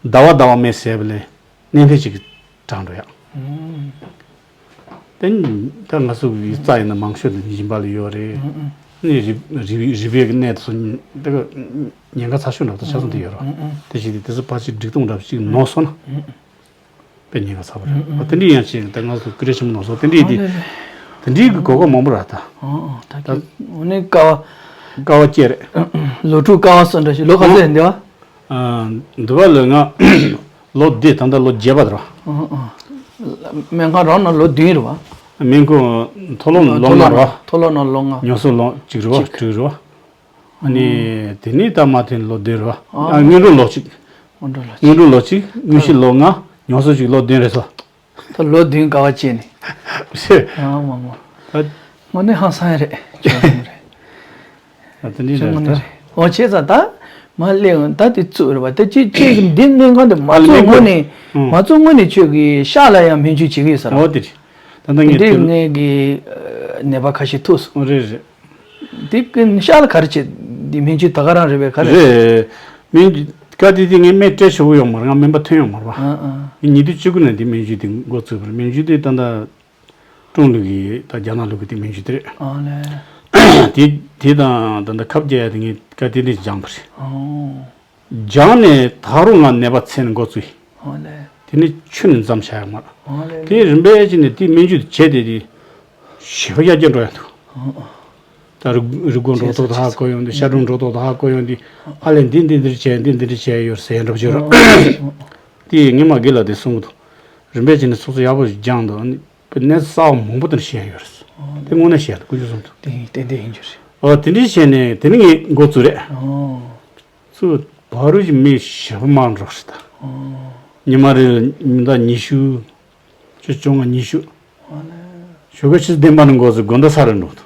ཟླ་བ་ཟླ་བ་མེད་ཟེར་བ་ལས་གནས་འཕེལ་ཅིག་དྲག་འགྲོ་ཡག་དེ་ད་ང་ཚོ་གི་རྩ་ཡིན་ན་མང་ཤོས་དེ་སྦྱིན་པ་ལ་ཡོད་རེད། ནི་རི་རི་རི་བའི་གནས་དེ་ཚོ་དེ་ག་ཉེན་ཁ་ཚ་ཤོས་འདྲ་པོ་དེ་ཆ་ཚང་དེ་ཡོད་རེད། དེ་བཞིན་དེ་དེ་ཚོ་ཕལ་ཆེར་སྒྲིག་སྟངས་འདྲ་པོ་ཅིག་ནོར་སོང་ན་དཔེ་ཉེན་ཁ་ཚ་པོ་རེད། དེ་འདྲའི་ཡང་ཅིག་ད་ང་ཚོ་ཀུ་རེ་ཆེན་པོ་ནོར་སོང་དེ་འདྲའི་དེ་དེ་འདྲའི་གི་གོ་སྐབས་མང་པོ་རག་ད། ད་ད་ནི་ཀ་བ་ཀ་བ་སྐྱེ་རེད། ལོ་དྲུག་ཀ་བ་སོ་འདྲ་ཞིག་ལོ་ག་ཚོད་འདི་བ། འདི་བ་ལོ་ལྔ། ལོ་འདི་ད་ལྟ་ལོ་བརྒྱད་པ་རེད་བ། སྨན་ཁང་རང་ན་ལོ་བདུན་རེད་བ། སྨན་ཁང་མཐོ་སློབ་ལོ་ལྔ་རེད་བ། མཐོ་སློབ་ན་ལོ་ལྔ། ཉམས་སྲོལ་ལོ་གཅིག་རེད་བ་གཅིག་དྲུག་རེད་བ། ཨ་ནི་དེ་ནས་ད་མ་ཐོན་ལོ་བདུན་རེད་བ། ཨ་སྔོན་འགྲོ་ལོ་གཅིག་སྔོན་འགྲོ་ལོ་གཅིག་དངོས་གཞི་ལོ་ལྔ། ཉམས་སྲོལ་གཅིག་ལོ་བདུན་རེད་སོ། ད་ལོ་བདུན་དཀའ་བ་སྤྱད་ནས། ཨ་མ་མ། ད་དངོས་གནས་ཧང་སང་ཡ་རེད་ཁྱོད་རང་རེད། ཨ་དེ་འདྲ་ཁྱོད་དངོས་གནས་རེད། རེད་འོ་བྱས་ཙང་ད་མ་སླེབས་ད་དེ་བཙུགས་རེད་བ་ད་ཅི་ཅི་འདི་སྨན་ཁང་དེ་མ་བཙུགས་སྔོན་ནས་མ་བཙུགས་སྔོན་ནས་ཁྱོད་ཀྱི་ཤག་ལ་ཡང་སྨན་བཅོས་བྱེད་ཀྱི་ཡོད་ས་རེད། འོ་དེ་རེད། ད་ལྟ་ངས་འདི་དེ་ངས་ཀྱི་ནད་པ་ཁ་ཤས་ཐུག་སོང་། འོ་རེད་རེད། དེ་ཀུན་ཤག་ལ་ག་རེ་བྱེད། འདི་སྨན་བཅོས་ད་ག་རང་རེད་པས་ག་རེ། རེད། སྨན་བཅོས་སྐབས་དེ་དུས་ངས་སྨན་སྤྲད་ཆོག་གི་ཡོད་མ་རེད། ང་སྨན་པ་ཐོན་ཡོད་མ་རེད་པ། ཨ་ཨ། ངས་ཉིས་སྟོང་བཅུ་དགུ་ནས་དེ་སྨན་བཅོས་དེ་འགོ་བཙུགས་པ་རེད། སྨན་བཅོས་དེ་ད་ལྟ་ཀྲུང་ལུགས་ཀྱི་ད་རྒྱ་ནག་ལུགས་ཀྱི་དེ་སྨན་བཅོས་དེ་རེད། ཨ་ལས། དེ་དེ་དང་ད་ལྟ་ཁབ་རྒྱག་ཡ་དེ་ངས་སྐབས་དེ་དུས་སྦྱངས་པ་རེད། ཨོ། སྦྱངས་ནས་ད་རུང་ང་ནད་པ་འཚོལ་ནས་འགོ་བཙུགས་ཡིན། ཨོ་ལས། དེ་ནས་ཆུ་ནས་མཚམས་བཞག་ཡོད་མ་རེད། ཨོ་ལས། དེ་རིམ་པས་བྱས་ནས་དེ་སྨན་བཅོས་དེ་བྱས་ཏེ་དེ་ཞེ་པོ་ཡར་རྒྱས་འགྲོ་ཡ་འདུག་ཨོ་ཨོ། ད་རི་རི་སྒོ་འགྲོ་ཐོག་ད་ཧ་གོ་ཡོང་དུས་ཤ་གྲོང་འགྲོ་ཐོག་ད་ཧ་གོ་ཡོང་དུས་ཨ་ལས་འདི་འདི་འདིར་བྱས་འདི་འདི་འདིར་བྱས་ཡོད་ཟེར་འདྲ་པོ་བྱོས་རོགས། དེ་ངས་མ་དགེ་ལ་དེ་གསུང་གི་འདུག་རིམ་པས་བྱས་ནས་ཚོགས་གཙོ་ཡག་པོ་ཞིག་སྦྱངས་འདུག་ཨ་ནི་དཔེ་གནས་ཚུལ་གསར་པ་མང་པོ་དེར་བཤད་ཡོད་རེད། དེ་དངོས་གནས་བཤད་འདུག་ཀུན་སྤྱོད་གསུང་འདུག་དེ་ཡིན་ཏན་ཏན་ཡིན་རྒྱུ་རེད། ཨོ་དེ་འདྲའི་བྱས་ནས་དེ་ནི་ངས་འགོ་བཙུགས་རེད། ཨོ། ཚུར་བ་རུ་གྱི་མི་ཞེ་པོ་མར་འགྲོ་རེད་ད། ཨོ། ཉི་མ་རེ་ཉི་ཟླ་ཉི་ཤུ། ཆུ་བཅོ་ལྔ་ཉི་ཤུ། ཨོ་ལེ། ཞོགས་ཀ་ཆུ་ཚོད་བདུན་པ་ནས་འགོ་ཚུགས་དགོང་དག་ས་རུ་འགྲོ་འདུག་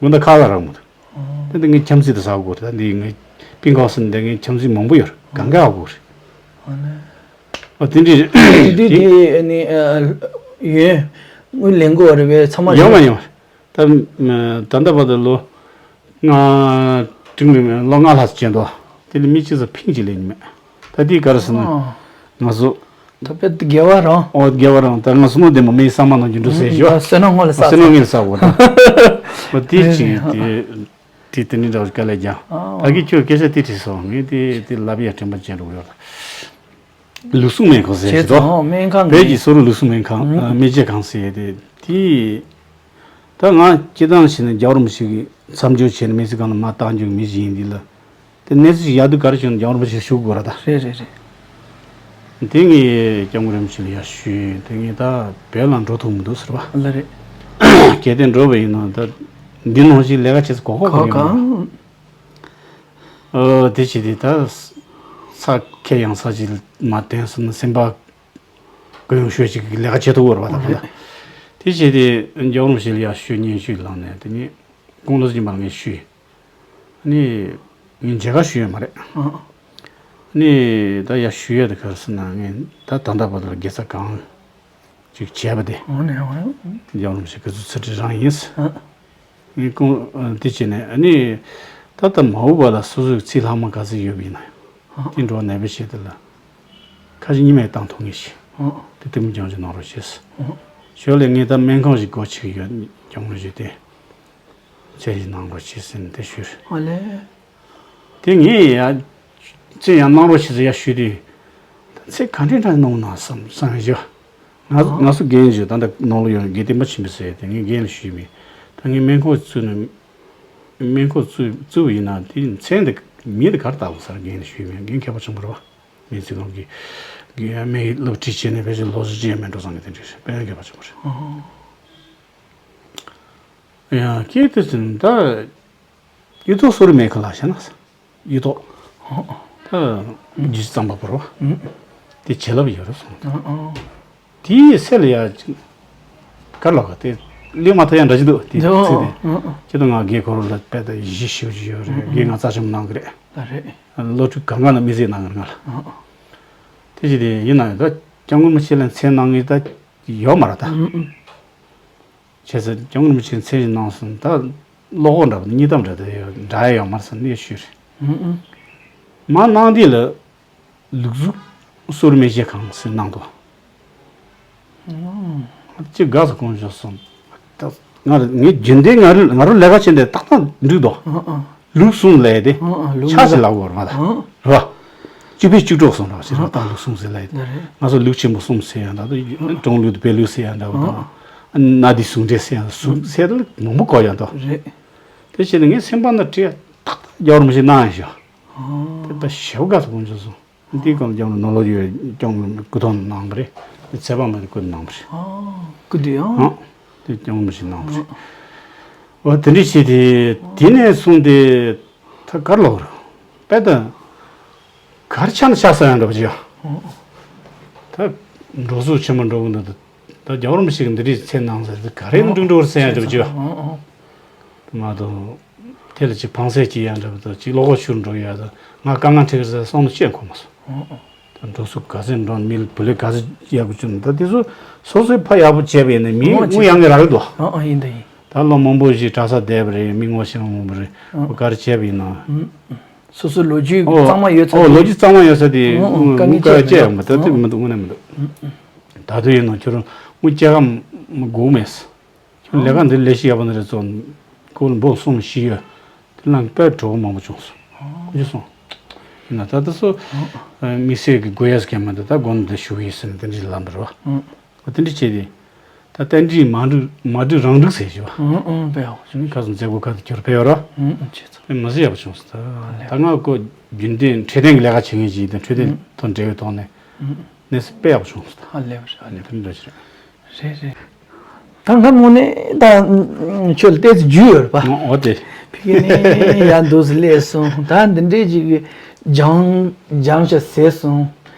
དགོང་དག་ཁ་ལག་རག་མི་འདུག་ཨོ། དེ་འདི་ངས་འཁྱམ་ཚིག་དེ་ཟ་དགོས་རེད། ད་འདི་ངས་པིན་ཁའོ་སི་འདི་ངས་འཁྱམ་ཚིག་མང་པོ་ཡོད་རེད། གང་ག་ཨ་དགོས་རེད། ཨོ་ལེ། ཨོ་དེ་འདྲའི་དེ་དེ་དེ་དེ་ནི་ཡོན་དངུལ་ལེན་དགོས་རེད་པས་ཚང་མ་ཡོང་མ་ཡོང་། ད་ད་ལྟ་བར་དུ་ལོ་ལྔ་དྲུག་མིན་ལོ་ལྔ་ལྷག་ཙམ་བྱས་འདུག་དེ་ལ་མི་གཅིག་ཙམ་ཕིང་གཅིག་ལེན་མེད། ད་དེའི་ག་རེ་ཟེར་ན། ཨོ། ང་ཚོ། ད་དཔེ་དགེ་བ་རང་། ཨོ་དགེ་བ་རང་ད་ང་ཚོ་ནོ་དེ་མ་མིའི་ས་མ་ནང་གི་འགྲོ་ཟེར་ཞོ། ད་བསོད་ནམས་སྔོན་ལ་བསགས། བསོད་ནམས་སྔོན་ལ་བསགས་དགོས་ད། ཨོ་དེ་ཅིག་དེ་དེ་དེ་ནི་འདྲ་བ་དཀའ་ལས་རྒྱག་ཨོ། ད་གི་ཁྱོད་སྐད་ཆ་དེ་དྲིས་སོང་ངས་དེ་དེ་ལབ་ཡ་དྲན་པ་ཅན་འགྲོ་གི་ཡོད་ད། ལུགས་ཟུང་སྨན་ཁང་ཟེར་བྱས་ཞིག་ཙང་འདུག་སྨན་ཁང་བོད་ཀྱི་གི་སོ་རུ་ལུགས་ཟུང་སྨན་ཁང་ཨ་སྨན་དཔྱད་ཁང་ཟེར་ཡས་དེ་དེ། ད་ང་སྤྱིར་བཏང་བྱས་ན་རྒྱལ་བ་རིན་པོ་ཆེ་གི་མཚམས་སྦྱོར་བྱས་ནས་སྨན་རྩིས་ཁང་ལ་མར་བཏང་རྒྱུ་གི་མི་ཞིག་ཡིན་དུས་ལ། དེ་གནས་ཚུལ་ཞིག་ཡག་སྡུག་ག་རེ་བྱུང་ན་རྒྱལ་བ་རིན་པོ་ཆེ་ཞུ་དགོས་ར་ད། རེད་རེད་རེད། དེ་ངས་སྐྱབས་མགོན་རིན་པོ་ཆེ་ལ་ཡར་ཞུས་ཡིན། དེ་ངས་ད་བོད་ལ་འགྲོ་ཐུབ་མི་འདུག་ཟེར་བ། ལ་རེད། གལ་ཏེ་འགྲོ་བ་ཡིན་ན་ད་འདི་ནང་བཞིན་ལས་ཀ་བྱེད་ས་གོ་གོ་གོ་གོ་ཡོད་མ་རེད། ཨོ་དེ་བྱས་དེ་ད་ས་ཁའི་ཡང་ས་ཅིག་མ་བསྟན་སོང་ན་སེམས་པ་ཀུན་སློང་ཤོས་ཅིག་གི་ལས་ཀ་བྱེད་ཐུབ་ཀྱི་རེད་པ་ད་ཕ་ལ། དེ་བྱས་དེ་རྒྱལ་བ་རིན་པོ་ཆེ་ལ་ཡར་ཞུ་སྙན་ཞུ་བླངས་ནས་དེ་ནས་དགུང་ལོ་གཅིག་པ་ལ་ངས་ཞུས། ནི་ངས་མཇལ་ཁ་ཞུས་ཡོད་མ་རེད། ནི་ད་ཡར་ཞུ་ཡས་དེ་ག་རེ་ཟེར་ན་ངས་ད་ད་ལྟ་བར་དུ་ལ་དགེ་རྩ་གང་ཅིག་བྱས་པ་དེ། འོ་ནས་འོ་ནས། རྒྱལ་བ་རིན་པོ་ཆེ་སྐུ་ཚེ་ཚུལ་ཁྲིམས་རང་ཡིན། ཨ། ངས་ཁོང་དེ་བྱས་ནས་ཨ་ནི་ད་ལྟ་མ་འོངས་པ་ལ་སོ་སོའི་ཚིག་ལྷག་མ་ག་ཚོད་ཡོད་པ་ཡིན་ན་ཨ། དེ་འགྲོ་ནས་པའི་ཆེད་དུ་ལ་ཁ་ཞིག་གཉིས་མེད་བཏང་ཐུབ་ངེས་ཤིག་ཨ། དེ་དེ་མི་ཀྱང་ཅིག་གནང་རོགས་བྱེད། ཨ། ཞོར་ལས་ངས་ད་སྨན་ཁང་ཞིག་སྒོ་ཕྱེ་གི་ཡོད་ཀྱང་མི་ཞུ་དེ་ཚད་ཞིག་གནང་རོགས་བྱེད་ཟེར་ནས་དེ་ཞུས། ཨ་ལས། དེ་ངས་ཡ་ ཚེ་ཡང་གནང་རོགས་བྱེད་ཟེར་ཡ་ཞུས་དུས། ད་ཚེ་ག་འདྲའི་འདྲ་གནང་ན་བསམ་བསམ་ཡ་བཞི། ང་ང་ཚོ་རྒན་བཞི་ད་ལྟ་ནང་ལ་ཡོད་རྒན་བསྟན་པ་ཆེན་པོ་ཟེར་ཡ་དེ་ངས་རྒན་ལ་ཞུས་མེད། ད་ངས་སྨན་ཁང་བཙུགས་ནས། སྨན་ཁང་བཙུགས་བཙུགས་པ་ཡིན་ན་དེ་མཚན་དེ་མིང་དེ་ག་རེ་བཏགས་དགོས་ཟེར་རྒན་ལ་ཞུས་མེད། རྒན་མཁས་པ་ཆེན་པོ་རེད་བ། སྨན་རྩིས་ཁང་གི་སྨན་སློབ་ཁྲིད་བྱས་ནས་ཕལ་ཆེར་ལོ་བཞི་བཅུ་ཡས་མས་འགྲོ་སོང་གི་དེ་འདྲ་རེད། དཔེ་མཁས་པ་ཆེན་པོ་རེད། ཡང་སྐད་དེ་ཚོ་ད་གཡུ་ཐོག་གསོ་རིག་སྨན་ཁང་ལ་བྱས་ན། གཡུ་ཐོག་ད་རྒྱུད་གཙང་པ་བོར་བ། དེ་བྱིན་རླབས་ཡོད་རེད་གསུངས། དེའི་སྲས་ལ་ཡ་ཅིག་གར་ལོག་ག་དེ་ལུས་མ་ཐུབ་ཡ་འདྲ་ཅིག་འདུག་དེ་ཚིག་དེ། ཁྱེད་དང་ང་རྒན་ཁོ་རང་ལ་དཔེ་ད་ཡིད་ཆེས་ཞེ་པོ་ཅིག་ཡོད་རེད། རྒན་ང་རྩ་ཆེན་པོ་གནང་གི་རེད། ད་རེད། སློབ་ཕྲུག་གང་ག་ན་མི་ཟེར་གནང་གི་རེད་ང་ལ། དེ་བཞིན་དེ་ཡིན་ན་ཡང་ད་སྐྱབས་མགོན་རིན་པོ་ཆེ་ལ་མཚན་གནང་ངེས་ད་ཡོད་མ་རེད་ད། བྱས་ཙང་སྐྱབས་མགོན་རིན་པོ་ཆེའི་མཚན་ཞིག་གནང་སོང་ད། བློ་ཁོག་འདྲ་པོ་གཉིས་ཐབས་འདྲ་དེ་འདྲ་ཡ་ཡོད་མ་རེད་ཟེར་ནས་ཞུས་རེད། མ་གནང་དུས་ལ་ལུག་གཟུགས་གསོ་རིག་སྨན་དཔྱད་ཁང་ཟེར་གནང་འདུག་ཅིག་དགའ་ཚོར་གང་བྱུང་སོང་། ད་ང་ངའི་རྒྱུན་ལྡན་ང་རང་ང་རང་ལས་ཀ་བྱེད་འདི་ཏག་ཏག་འགྲིག་འདུག་ལུག་གསུམ་ལས་དེ། ཨ་ཨ་ལུག་ཆ་ཞིག་ལ་བོར་བ་ད། ཨ་རེད་བ། གཅིག་པའི་གཅིག་གྲོགས་སོང་ར་ཞེས་ར་ད་ལུག་གསུམ་ཟེར་ལས་དེ། ད་རེད། ང་ཚོ་ལུག་ཆེན་པོ་གསུམ་ཟེར་ཡང་ད་ད་ཀྲུང་ལུག་དང་བལ་ལུག་ཟེར་ཡང་འདྲ་བ་དང་། ཨ་ནི་གནའ་དུས་ཟུང་འབྲེལ་ཟེར་ཡང་ཟུང་ཟེར་ད་ལུག་མང་པོ་གོ་ཡང་ད། རེད། དེ་བྱས་ནས་ངའི་སེམས་པ་ན་བྲིས་ཏག་ཏག་རྒྱལ་བ་རིན་པོ་ཆེ་གནང་ཡང་ཞོ། ཨ་དེ་ད་ཞེ་པོ་དགའ་ཚོར་གང་བྱུང་སོང་། འདིའི་སྐོར་ལ་སྐྱབས་མགོན་ནོར་ལོ་ཡོད་སྐྱབས་མགོན་སྐུ་ཐོག་གནང་བ་རེད། དེ་ཚེ་དཔག་མེད་དུ་སྐུ་གནང་བ་རེད། ཨ་སྐུ་དུས་ཨང་། ཨང་། དེ་སྐྱབས་མགོན་ཞིག་གནང་བ་རེད། འོ་དེ་འདྲ་བྱས་ཏེ་དེ་ནས་བཟུང་སྟེ་ད་གར་ལོག་རེད། དཔེ་ད་གར་ཆ་ན་ཆ་ས་ཡང་འདྲ་པོ་ཅིག་ཡ། ད་འགྲོ་སོ་ཆེན་པོ་འགྲོ་གི་འདུག་ད་རྒྱལ་བ་རིན་པོ་ཆེ་གི་འདི་འདྲའི་མཚན་གནང་ཟེར་ཏེ་ག་རེ་འགྲིག་འགྲོ་ཟེར་ཡང་འདྲ་པོ་ཅིག་ཡ། ང་དང་། དེ་ལ་ཅིག་ཕངས་སེམས་ཅིག་ཡང་འདྲ་པོ་དང་ཅིག་བློ་ཁོག་ཆུར་འགྲོ་ཡ་དང་ང་དཀའ་ངལ་འཕྲད་ཀྱི་རེད་བསམ་བློ་ཅི་ཡང་འཁོར་མ་སོང་། ད་འགྲོ་སོ་ག་ཚོད་འགྲོ་མི་ལ་བུ་ལོན་ག་ཚོད་ཡག་པོ་བྱུང་ད་དེ་ཚོ་སོ་སོའི་ཕ་ཡག་པོ་བྱས་པ་ཡིན་ན་མི་དངུལ་ཡང་གི་རག་གི་འདུག་ཨ་ཨ་ཡིན་ད་ཡིན། ད་ལོ་མང་པོ་ཞིག་གྲྭ་ས་བསྡད་པ་རེད། མི་ངོ་ཤེས་མང་པོ་རེད། ཨོ་ག་རེ་བྱས་པ་ཡིན་ན། སོ་སོའི་ལོ་རྒྱུས་ཨོ་གཙང་མ་ཡོད་ཚ་ཨོ་ལོ་རྒྱུས་གཙང་མ་ཡོད་ས་དེ་ཨོ་ཨོ་དངུལ་དཀའ་ངལ་དཀའ་ངལ་ཅི་ཡང་མི་འདུག་ད་དུས་མི་འདུག་དངོས་གནས་མི་འདུག་ད་དུས་ཡིན་ན་ཁྱོད་རང་དངུལ་སྐྱེལ་ཁ་མ་དགོས་མེད། ལས་ཀ་འདི་ལས་གཞི་ཡག་པོ་འདི་རེད་ཙང་། ཁོ་ལ་འབུམ་གསུམ་བཞི་ཡོད། དེ་ལ་དཔེ་གྲོགས་པོ་མང་པོ་བྱུང་སོང་། ཁོ་ཅི་སོང་། ཡིན་ན་ད་ལྟ་སོ། དམིགས་བསལ་གྱི་དགོས་ཡས་སུ་གལ་མི་འདུག་ད་དགོན་འདི་ཞུ་གི་ཡིན་ཟེར་ནས་དེ་འདྲའི་ལམ་འདི་རེད་བ། ཨོ་དེ་འདྲ་བྱས་ཏེ། ད་རྟེན་འབྲེལ་མ་འགྲིག་མ་འགྲིག་རང་འགྲིག་ཟེར་ཞུ་བ། ཨོ་ཨོ་དཔེ་ཡག་པོ་བྱུང་། ཁ་སང་མཛད་སྒོ་ཁག་ཏུ་གྱུར་ཕེབས་ཡོད་ར། ཨོ་ཨོ་བྱས་ཙང་། དཔེ་མི་སྲིད་ཡག་པོ་བྱུང་སོང་ད། ད་ང་ཁོ་རྒྱུན་ལྡན་འཕྲོད་བསྟེན་གྱི་ལས་ཀ་བྱེད་མཁན་ཅིག་ཡིན་ད་འཕྲོད་བསྟེན་དང་འབྲེལ་བའི་ཐོག་ནས། གནས་ཚུལ་དཔེ་ཡག་པོ་བྱུང་སོང་ད། ཨ་ལེ་བ་རེད། ཨ་ལེ་བ་རེད། རེད་རེད། ད་ང་དངོས་གནས་ད་ཁྱོད་ལ་ཏོག་ཙམ་རྒྱུས་ཡོད་རེད་པ། ཨོ་དེ། ཕ་གི་ནས་ཡར་འདུག་སེ་སླེབས་སོང་། ད་འདི་འདྲའི་ཅིག་སྦྱང་སྦྱང་བྱ་ཟེར་སོང་།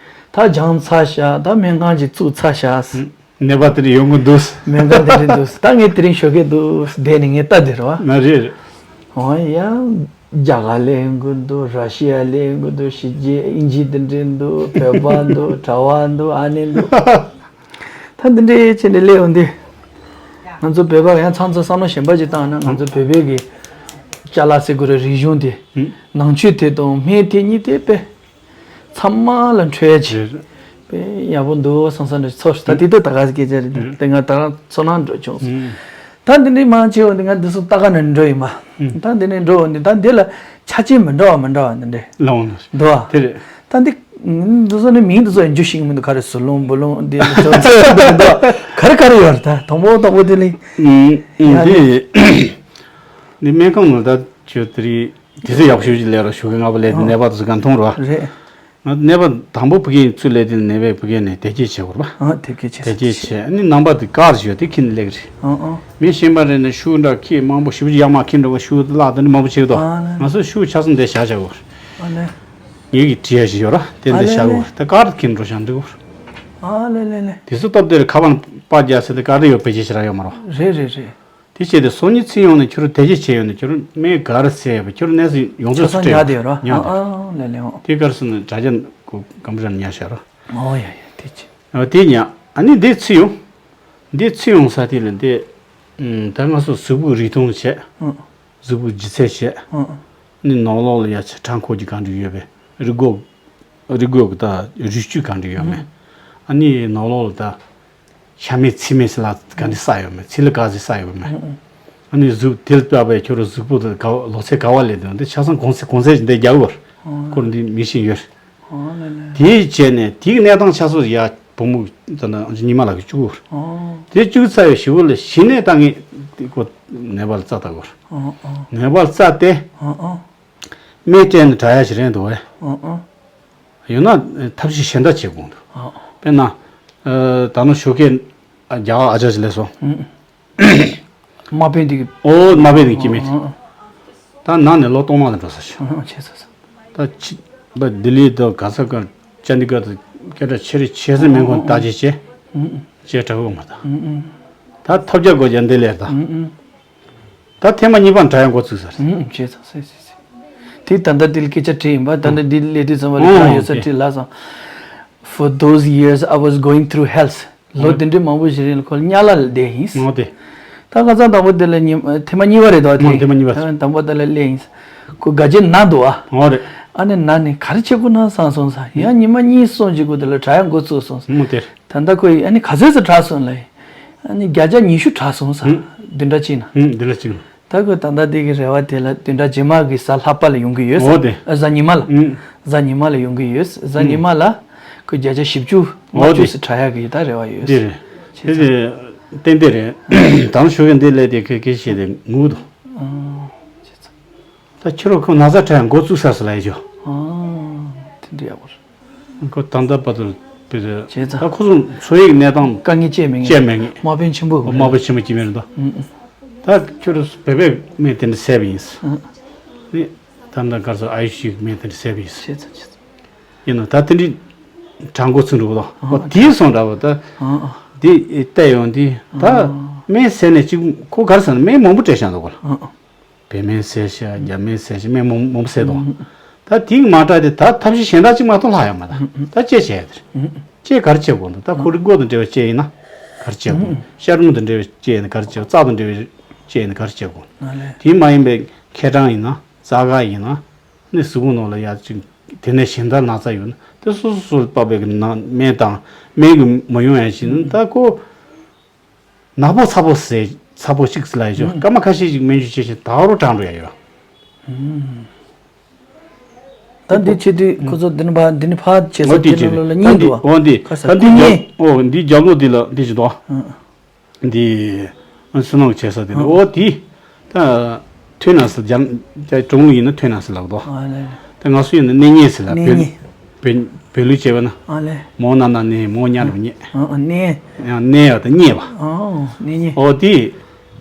ད་སྦྱང་ཚར་ཤག་ད་སྨན་ཁང་ཅིག་བཙུགས་ཚར་ཤག་ནད་པ་དེ་འདྲ་ཡོང་གི་འདུག་སྨན་ཁང་དེ་འདྲ་འདུག་ད་ངས་དེ་རིང་ཞོགས་ཀས་འདུག་སེ་བསྡད་ནས་ངས་ལྟ་དེ་རེད་བ། ང་རེད། ཨོ་ཡ། རྒྱ་གར་ལ་ཡོང་གི་འདུག་ར་ཤི་ཡ་ལ་ཡོང་གི་འདུག་ཕྱི་རྒྱལ་དབྱིན་ཇི་དེ་འདྲ་འདུག་བོད་པ་འདུག་གྲྭ་བ་འདུག་ཨ་ནེ་འདུག་ད་འདི་འདྲའི་ཆེད་ནས་སླེབས་ཡོང་དུས། ང་ཚོ་བོད་པ་ཡང་ཚང་ཚོ་བསམ་བློ་གཞན་པ་ཅིག་བཏང་ན་ང་ཚོ་བོད་པའི་གི་ཅ་ལག་ཟེར་དགོས་རེད། རིག་གཞུང་དེ། ནང་ཆོས་དེ་དང་སྨན་དེ་གཉིས་དེ་དཔེ་ཚང་མ་ལ་འཕྲོད་ཡ་ཅིག་དཔེ་ཡག་པོ་འདུག་བསམ་བསམ་འདྲ་ཚོར། ད་དེ་དུས་ད་ག་ཟེ་སྐད་ཆ་རེད་དེ་ང་ད་རང་ཚོར་སྣང་འགྲོ་བྱུང་སོང་། ད་འདི་འདྲའི་མང་ཆེ་བ་འདི་ང་འདི་ཚོ་ལྟ་ག་ནས་འགྲོ་ཡིན་པ། ད་འདི་ནས་འགྲོ་འདི་ད་འདི་ལ་ཆ་རྐྱེན་མི་འདྲ་བ་མི་འདྲ་བ་འདི་འདྲས་ལོང་འདུག་བ། དེ་རེད། ད་འདི་འདི་ཚོ་ནི་མིང་འདི་ཚོ་ཡང་འཇུ་ཤེས་ཀྱི་མི་འདུག་ག་རེ་ཟུར་ལོང་བུ་ལོང་འདི་ཚོ་འདི་འདུག་ག་རེ་ག་རེ་ཡོད་རེད། ད་དང་པོ་དང་པོ་དེ་ལ་ཡང་འདི་འདི་སྨན་ཁང་ནང་ད་ཁྱོད་དེ་རིང་དུས་ཚོད་ཡག་པོ་ཞིག་ལས་རོགས་ཞུ་གི་ང་བ་ལས་ནད་པ་དེ་ཚོ་ག་མཐོང་རོགས། རེད། ང་ནད་པ་དང་པོ་ཕ་གིའི་ཚུར་སླེབས་དུས་ནད་པས་ཕ་གི་ནས་དེ་སྐྱེལ་བྱེད་དགོས་པ། ཨ་དེ་སྐྱེལ་བྱེད་དེ་སྐྱེལ་བྱེད་ཨ་ནི་ནང་པ་དེ་ཀར་ཞོ་དེ་ཁྱེར་ནས་སླེབས་རེད། ཨ་ཨ། མི་གཞན་པ་རེད་ན་ཤུགས་འདྲ་ཁྱེར་མང་པོ་ཞེ་པོ་ཡག་མ་ཁྱེར་འགྲོ་བ་ཤུགས་བརླག་དེ་འདྲ་མང་པོ་བྱེད་དོ། ཨ་ལེ། ང་ཚོ་ཤུགས་ཆ་ཚང་དེ་བཞག་བྱ་དགོས། ཨ་ལེ། ངེད་ཀྱི་བྲིས་ཡ་ཞིག་ཡོད་ར་དེ་ཨ་འདི་ལེ་བཞག་ལེ། དགོས་ད་ཀར་ཁྱེར་འགྲོ་བཞག་འདི་དགོས། ཨ་ལེ་ལེ་ལེ། དེ་ཚོ་སྟབས་བདེར་ཁ་པར་པར་རྒྱག་ཟེར་ཏེ་ཀར་རེ་ཡོད་བེད་སྤྱོད་བྱེད་ར་ཡོད་མ་རོ། རེད་རེད་རེད། དེ་བྱས་ཏེ་སང་ཉིན་ཚུར་ཡོང་ནས་ཁྱོད་རང་དེ་གྱད་བྱས་ཡོང་ནས་ཁྱོད་རང་སྨན་ག་རེ་བཟས་ཡོད་པ་ཁྱོད་རང་གནས་ཚུལ་ཡོངས་རྫོགས་ཆ་ཚང་ཚུར་ཉར་དེ་ཡོད་ར། ཉར་ཨ་དེ་ཨ་ལེ་ལེ་ཨོ། དེ་གར་སོང་ནས་དྲ་རྒྱ་གོ་སྐམ་ར་ཉར་བཞག་ར། ཨོ་ཡ་ཡ་དེ་ཅི། ཨ་དེ་ཉར་ཨ་ནི་འདི་ཚུར་ཡོང་། འདི་ཚུར་ཡོང་ས་དེ་ལ་འདི། ཨུམ་ད་ང་ཚོ་གཟུགས་པོ་རིག་སྟོང་བྱས། ཨ། གཟུགས་པོ་ལྗིད་ཚད་བྱས། ཨ། ཨ་ནི་ནང་ལོགས་ལ་ཡ་ཆ་ཕྲ་འཁོར་གྱི་གང་འདྲ་ཡོད་པས་རི་སྒོ། རི་སྒོ་གི་ད་རི་བཅུད་གང་འདྲ་ཡོད་མེད། ཨ་ནི་ནང་ལོགས་ལ་ད། ཤ་མེད་ཚིལ་མེད་ཟེར་ལ་ག་ནས་ས་ཡོད་མེད་ཚིལ་ལ་ག་ཟེ་ས་ཡོད་མེད། ཨ་ནི་གཟུགས་དེ་ལ་བལྟས་པས་ཁྱོད་རང་གཟུགས་པོ་དེ་ག་བ་ལོ་ཚད་ག་བ་ལས་དོན་དེ་ཆ་ཚང་གོང་ཚད་གོང་ཚད་ཅིག་འདི་རྒྱག་དགོས། སྐོར་འདི་མི་ཤེས་ཡོད། ཨོ་ལེ་ལེ། དེའི་རྗེས་ནས་དེའི་གནས་སྟངས་ཆགས་སོ་ཡ་བུ་མོ་ད་ནི་ཉི་མ་ལགས་ཀྱི་གཅུ་གུ། ཨོ། དེ་གཅུ་ཚར་བའི་ཞི་བོ་ལ་གཞི་ནས་ད་ངས་དེ་ཀོ་ནེ་པཱལ་རྩ་ལྟ་དགོས། ཨོ་ཨོ། ནེ་པཱལ་རྩ་སྟེ། ཨོ་ཨོ། སྨན་སྤྲད་ནས་དྲག་ཡ་ཞིག་རན་འདུག་བས། ཨོ་ཨོ། ཡང་ན་ཐབས་ཤེས་གཞན་དག་བྱེད་དགོས་འདུག། ཨོ་ཨོ། དཔེར་ན། ད་ནི་ཞོགས་ཀས་རྒྱ་གར་ཨ་ཅག་ཅིག་སླེབས་སོང་། དམག་དཔོན་དེ་གི། ཨོ་དམག་དཔོན་དེ་གི་སྐྱེ་དམན་དེ། ཨོ་ཨོ། ད་ནང་ནས་ལོ་སྟོང་ལྔ་ལ་འགྲོ་ས་ཞིག། ཨོ་ཨོ་བྱས་ཚར་སོང་། ད་ཕྱི་པ་ལྡི་ལི་དང་ག་ས་ག་ཅན་ཌི་གར་དང་སྐད་གྲགས་ཆེ་རེ་ཆེ་སེ་མེད་ཁོང་ད་ཅེ་ཆེ། ཨོ་ཨོ། ཅེ་དྲག་གོ་མ་ད། ཨོ་ཨོ། ད་ཐབས་རྒྱ་གོ་རྒྱ་འདི་ལས་ད། ཨོ་ཨོ། ད་ཐེངས་མ་གཉིས་པ་དྲག་ཡང་འགོ་ཚུགས་ས་རེད། ཨུམ་བྱས་ཙང་སེ་སེ་སེ། དེ་ད་ལྟ་དེ་ལ་སྐད་ཆ་དྲིས་ཡིན་པ། ད་ལྟ་དེ་སླེབས་དུས་ཙམ་པ་ལ་ཨོ་ད་ཡོད་ས་དེ་དྲིས་ལ་སང་། For those years I was going through hells. ལོ་ཨོ་དེ་འདྲའི་མང་པོ་ཞིག་རིང་ལ་ཁོ་དམྱལ་བ་ལ་བསྡད་ཡིན། ཨོ་དེ། ད་ཁ་སང་དང་པོ་དེ་ལ་ཉི་ཐེངས་མ་གཉིས་པ་རེད་དོ་དེ། ཨོ་ཐེངས་མ་གཉིས་པ། དང་པོ་དེ་ལ་སླེབས་ཡིན། ཁོ་དགའ་ཆེ་ན་འདུག་ཨ། ཨོ་རེད། ཨ་ནི་ན་ནི་ག་རེ་བྱེད་དགོས་ན་བསམ་སོང་ས། ཡང་ཉི་མ་གཉིས་གསུམ་ཅིག་གོ་དེ་ལ་དྲག་ཡང་འགོ་ཚུགས་སོང་ས། ཨོ་དེ། ད་ལྟ་ཁོ་ཡིས་ཨ་ནི་ག་ཚོད་ཙམ་དྲག་སོང་ལ། ཨ་ནི་བརྒྱ་ཆ་ཉི་ཤུ་དྲག་སོང་ས། ཨུ། བདུན་ཕྲག་གཅིག་ན། ཨུ། བདུན་ཕྲག་གཅིག་ན། ད་ཁོས་ད་ལྟ་དེ་གི་རེ་བ་དེ་ལ་བདུན་ཕྲག་རྗེས་མ་གི་གཟའ་ལྷག་པ་ལ་ཡོང་གི་ཡོད་ས། འོ་དེ། ཨ་གཟའ་ཉི་མ་ལ། ཨུ། གཟའ་ཉི་མ་ལ་ཡོང་གི་ཡོད་ས། གཟའ་ཉི་མ་ལ་ཁོས་བརྒྱ་ཆ་བཞི་བཅུ་ལྔ་བཅུ་ཙམ་དྲག་ཡག་གི་ད་རེ་བ་ཡོད་ས། འདི་རེད། བྱས་དེ་ཙང་། དེ་ཏན་ཏན་རེད། ད་ནི་ཞོགས་ཀས་འདི་ལས་དེ་ཁོས་སྐད་བཤད་དེ་ངུ་འདུག། ཨ། བྱས་ཙང་། ད་ཁྱེད་རང་ཁོ་ན་ཚ་དྲག་ཡང་འགོ་བཙུགས་ས་སུ་ལ་ཡ་ཅོ། ཨ། དེ་འདྲ་ཡག་པོ་རེད། ཁོ་ད་ལྟ་བར་དུ་བོད་དུ་བྱས་ཙང་། ད་ཁོ་ཚོ་འཚོ་ཡིག་གནས་སྟངས་དཀའ་ངལ་སྤྱད་མེད་ངེས། སྤྱད་མེད་ངེས། དམག་དཔོན་ཆེན་པོ་དམག་དཔོན་ཆེན་པོ་སྐྱེ་མེད་རེད་ད། ཨུ་ཨུ། ད་ཁྱོད་རང་བོད་པའི་སྨན་དེ་འདྲ་བཟས་པ་ཡིན། ཨུ། ནི་ད་ལྟ་གར་སོ་ཨ་ཡུ་ཤི་སྨན་དེ་འདྲ་བཟས་པ་ཡིན། བྱས་ཙང་བྱས་ཙང་། ཡིན་ནོ་ད་དེ་འདྲའི་དྲག་འགོ་ཚུགས་འགྲོ་གི་དང་། ཨོ་དེའི་སོང་འདྲ་བོ་ད། ཨོ་ཨོ། དེ་བལྟས་ཡོང་དུས་ད། ཨོ། སྨན་བཟས་ནས་ཅིག་ཁོ་གར་སོང་ན་སྨན་མང་པོ་སྤྲད་བཞག་འདུག་གོ་ལ། ཨོ་ཨོ། བོད་སྨན་བཟས་ཤག་རྒྱ་སྨན་བཟས་ཤག་སྨན་མང་མང་པོ་བཟས་འདུག། ཨུ། ད་དེའི་མ་དྲག་དེ་ད་ཐབས་ཤེས་གཞན་དག་ཅིག་མ་གཏོགས་ལྷག་ཡོད་མ་རེད། ཨུ་ཨུ། ད་ཅི་བྱས་དེ་རེད། ཨུ་ཨུ། ཅི་ག་རེ་བྱེད་དགོས་འདུག། ད་ཁོ་རི་མགོ་དང་འབྲེལ་བའི་ཅི་ཡིན་ན་ག་རེ་བྱེད་དགོས། ཨུ་ཨུ། ཤ་རུམ་དང་འབྲེལ་བའི་ཅི་ཡིན་ན་ག་རེ་བྱེད་དགོས། རྩ་དང་འབྲེལ་བའི་ཅི་ཡིན་ན་ག་རེ་བྱེད་དགོས། ཨ་ལས། དེ་མ་ཡིན་པའི་ཁེ་གྲང་ཡིན་ན་རྩ་འགག་ཡིན་ན་ནི་གཟུགས་པོ་ནང་ལ་ཡ་ཅིག་དེ་ནས་གཞན་དག་ན་ཚ་ཡོད་ན་དེ་སོ་སོ་སོར་དཔག་པའི་གི་ནང་སྨན་དང་སྨན་གྱི་མ་ཡོང་ཡ་ཞིག་ད་ཁོ། ནག་པོ་ཚ་པོ་ཟེར་ཚ་པོ་གཅིག་ཟེར་ལ་ཡོད་ཆོག། ཨུམ། སྐར་མ་ཁ་ཤས་ཤིག་སྨན་བཅོས་བྱས་ཤིང་ད་རུང་གྲང་འགྲོ་ཡ་ཡོད། ཨུམ། ད་འདི་བྱེད་དུས་ཁོ་ཚོ་འདི་ནི་ཕ་འདི་ནི་ཕ་བྱེད་ས་འོ་འདི་འདི་ལོ་ལ་གཉིས་འདུག་ཨ། འོ་འདི་ཁ་ས་ད་འདི་ཀུ་ཉེ། རྒྱབ་འོ་འདི་རྒྱབ་ལོགས་འདི་ལ་འདི་ཞིག་འདུག་ཨ། ཨུམ། འདི་སུ་ནང་བྱེད་ས་འདི་ལ་ཨུམ། འོ་འདི་ད་ཐོན་ན་ཟེར་རྒྱ་གྲུང་ཡིན་ན་ཐོན་ན་ཟེར་ལབ་འདུག་ཨ་ལེ། ད་ང་ཚོ་ཡིན་ན་གནས་ཉེ་ཟེར་ལ་གནས་བོད་ཉེ། བོད་བོད་ལུགས་བྱས་པ་ན། ཨ་ལེ། མོ་ན་ན་ནི་མོ་ཉ་རུ་ཉེ། ཨ་ཨ་ནེ། ཡང་ནེ་ཡ་ད་ཉེ་བ། ཨོ་ནེ་ཉེ། ཨོ་དེ།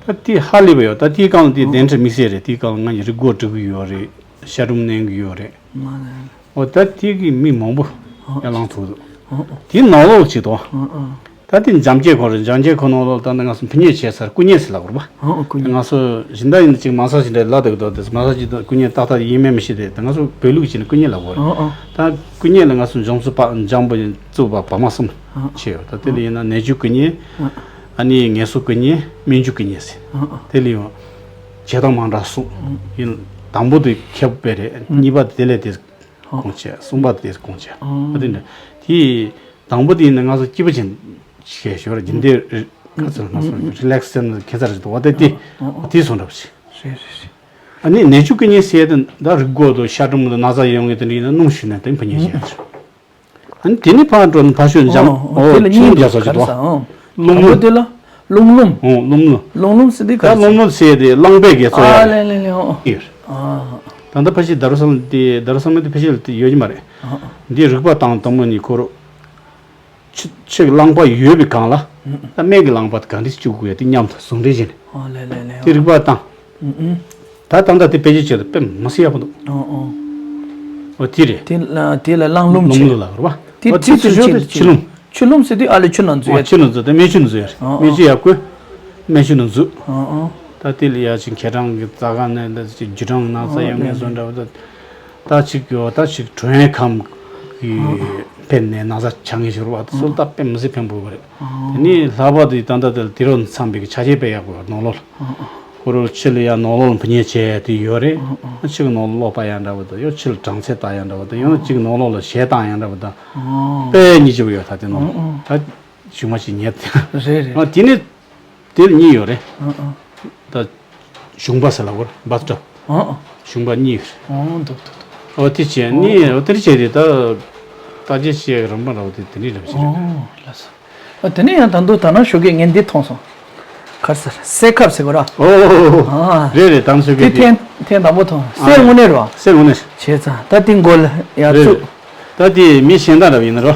ད་དེ་ཧ་ལས་པ་ཡོད། ད་དེའི་སྒང་དེ་ཨོ་གདན་ཁྲི་དམིགས་བསལ་རེད། དེའི་སྒང་ང་ཡི་རི་སྒོ་འབྲི་གི་ཡོད་རེད། ཤ་སྒྲུམ་གནོན་གི་ཡོད་རེད། མ་ལེ། ཨོ་ད་དེ་གི་མི་མང་པོ་ཨོ་ཡར་ལངས་ཐུབ་འདུག། ཨོ་ཨོ། དེ་ནང་ལོགས་ཅིག་དང་། ཨོ་ཨོ། ད་དེ་འཇམ་སྐྱེས་ཁོ་རེད། འཇམ་སྐྱེས་ཁོ་ནང་ལོགས་ད་ནི་ང་ཚོ་ཕུ་ཉེ་བྱས་ཚར། སྐུ་ཉེ་ཟེར་ལབ་དགོས་རེད་པ། ཨོ་ཨོ་སྐུ་ཉེ། ང་ཚོ་སྦྱིན་བདག་ཡིན་ན་ཅིག་མ་ས་ཞིག་འདྲ་ལ་དེ་གི་དོ་དེ་མ་ས་ཞིག་དང་སྐུ་ཉེ་ཏག་ཏག་ཡིན་མིན་མི་ཤེས་ཏེ། ད་ང་ཚོ་བོད་ལུགས་ཀྱི་ནི་སྐུ་ཉེ་ལབ་དགོས་རེད། ཨོ་ཨོ། ད་སྐུ་ཉེ་ལ་ང་ཚོ་འཇམ་སུ་པ་འཇམ་པོ་ཡིན་གཙུག་པ་བ་མ་གསུམ་ཨོ་ཨོ་བྱས་ཡོད། ད་དེ་ལ་ཡིན་ན་ནད་བཅོས་སྐུ་ཉེ། ཨོ་ཨོ། ཨ་ནི་ངལ་གསོ་སྐུ་ཉེ། སྨན་བཅོས་སྐུ་ཉེ་ཟེར། ཨོ་ཨོ། དེ་ལ་ཡང་བྱེད་སྟངས་མང་དྲགས་གསུམ་ཨོ་ཡིན། དང་པོ་དེ་ཁེ་པོ་དཔེ་རེད། ཨོ་གཉིས་པ་དེ་ལས་དེ་ཨོ་གོང་ཆེ། གསུམ་པ་དེ་གོང་ཆེ། ཨོ་ཨ་དེ་འདྲ་དེ། དང་པོ་དེ་ཡིན་ན་ང་ཚོ་སྐྱིད་པོ་ཅན་ཞེས་ཞོར་རྒྱུན་ལྡན་རི་ཁ་ཚོན་ང་ཚོ་རི་ལེག་སི་ཟེར་ན་ཁྱད་མཚར་ཞིག་འདུག་བ། དེ་དེ་ཨོ་ཨོ་དེ་སོང་འདྲ་པོ་ཞིག། རེད་རེད་རེད། ཨ་ནི་ནད་བཅོས་སྐུ་ཉེ་ཟེར་དེ་ད་རི་སྒོ་དང་ཤ་སྒྲོམ་དང་ན་ཚ་ཡོང་གི་དེ་འདྲ་ཡིན་ན་སྣུམ་བཞུས་ནས་དེ་ཕུ་ཉེ་བྱས་ཡོད། ཨ་ནི་དེ་ནི་ཕར་འགྲོ་ན་ཕར་ཞོན་འཇམ་ཨོ་ཨོ་ཨོ་ཁྱིམ་རྒྱ་ཚོ་ཞིག་འདུག་བ། ལུམ་ལུམ། དེ་ལ་ལུམ་ལུམ། ཨོ་ལུམ་ལུམ། ལུམ་ལུམ་ཟེར་དེ་ག་ད་ལུམ་ལུམ་ཟེར་དེ་གླང་པོའི་དགེ་ཚོ་ཡ་ཨ་ལེ་ལེ་ལེ་ཨོ་ཨོ། ཡོད། ཨ། ད་ལྟ་ཕ་ཤི་ད་རུ་སམ་དེ་ད་རུ་སམ་དེ་ཕ་ཤི་ལ་དེ་ཡོད་ཀྱི་མ་རེད། ཨ་ཨ། འདི་རིག་པ་དང་དང་པོ་ནི་ཁོ་རུ། ཆུ་ཆུ་གླང་པ་ཡོད་པའི་སྒང་ལ། ཨ་སྨན་གྱི་གླང་པ་དེ་ག་འདྲ་བཅུག་དགོས་ཡ་དེ་མཉམ་དུ་ཟུང་འབྲེལ་བྱས་ནས། ཨ་ལེ་ལེ་ལེ། དེ་རིག་པ་དང་། ཨུ་ཨུ། ད་ད་ལྟ་དེ་དཔེ་ཆ་བྱས་ཏེ་དཔེ་མི་སྲིད་ཡག་པོ་འདུག། ཨོ་ཨོ། འོ་དེ་རེད། དེ་ལ་དེ་ལ་གླང་ལུམ་ལུམ་བྱས། ལུ་ལ་རེད་པ། དེ་འོ་དེ་ཁྲིད་ཚུར་ཚུར་ཕྱིན་ཆུ་ཆུ་ལུམ། ཆུ་ལུམ་ཟེར་དུས་ཨ་ལེ་ཆུ་ནང་འཛུལ་ཨོ་ཡ། ཆུ་ནང་འཛུལ་དེ་སྨན་ཆུ་ནང་འཛུལ་ཡ་རེད། ཨོ་ཨོ། སྨན་ཆུ་ཡར་བསྐོལ། སྨན་ཆུ་ནང་འཛུལ། ཨོ་ཨོ། ད་དེ་ལ་ཡ་ཅིག་ཁེ་གྲང་གི་རྩ་ཁ་ནས་ད་ཅིག་རྒྱུ་གྲང་ན་ཚ་ཡང་ངན་སོང་འདྲ་བོ་ད། ད་ཅིག་ཡོད་ད་ཅིག་གྲོན་ཁམས་ཀྱི་ཕན་ནས་ན་ཚ་ཆགས་ངེས་ཤོར་བ་ད་སོལ་ད་དཔེ་མི་སྲིད་ཕན་པོ་རེད། དེ་ནས་ལྷག་པར་དུ་ད་ལྟ་དེ་ལ་དེ་རོ་འཚམ་པའི་ཆ་རྐྱེན་དཔེ་ཡག་པོ་ཡོད་ནང་ལོགས་ལ། ཁོ་རོ་ཕྱི་ལ་ཡ་ནང་ལོགས་ལ་འཕུར་མཁན་བྱས་དེ་ཡོད་རེད། ཨ་ཕྱི་གི་ནང་ལོགས་གློག་པ་ཡང་འདྲ་བོ་དང་ཡང་ཕྱི་ལ་གྲང་ཚད་བཏང་ཡང་འདྲ་བོ་དང་ཡང་ན་གཅིག་ནང་ལོགས་ལ་གཞས་བཏང་ཡང་འདྲ་བོ་དང་། དཔེ་ཉེ་ཆེ་བོ་ཡོད་ད་དེ་ནང་ལོགས་ད་གཞུག་མ་ཞིག་ཉལ་ཏེ། རེད་རེད། ཨ་དེ་ནས་དེ་ལ་གཉིས་ཡོད་རེད། ཨ་ཨ། ད་གཞུང་པ་ཟེར་ལ་གོ་ར་བྷ་ཐི་ཊབ། ཨ་ཨ། གཞུང་པ་གཉིས་ཡོད་རེད། ཨ་འདུག་འདུག་འདུག། ཨོ་དེ་བྱས་ནི་ཨོ་དེ་བྱས་དེ་ད་ལྟ་རྒྱ་བྱས་རིམ་པ་འདྲ་བོ་དེ་དེ་འདྲའི་རིམ་བྱས་རེད། ཨོ་ལགས་སོ། ཨ་དེ་ནས་ཡང་ད་དུང་ད་ནང་ཞོགས་ཀས་ངས་འདི་མཐོང་སོང་། ག་རེ་ཟེར་སེ་ཁབ་ཟེར་གོ་ར། ཨོ་ཨོ་ཨོ། ཨ་རེད་རེད་དམ་ཚོད་དེ་ཀྱི་དེ། ཐེངས་ཐེངས་དང་པོ་མཐོང་། ཨ་སེ་དངོས་གནས་རེད་བ། སེ་དངོས་གནས། བྱས་ཙང་ད་དེ་མགོ་ལ་ཡར་རེད་བཙུགས། རེད། ད་དེ་མི་གཞན་དག་འདྲ་བ་ཡིན་ན་རོ།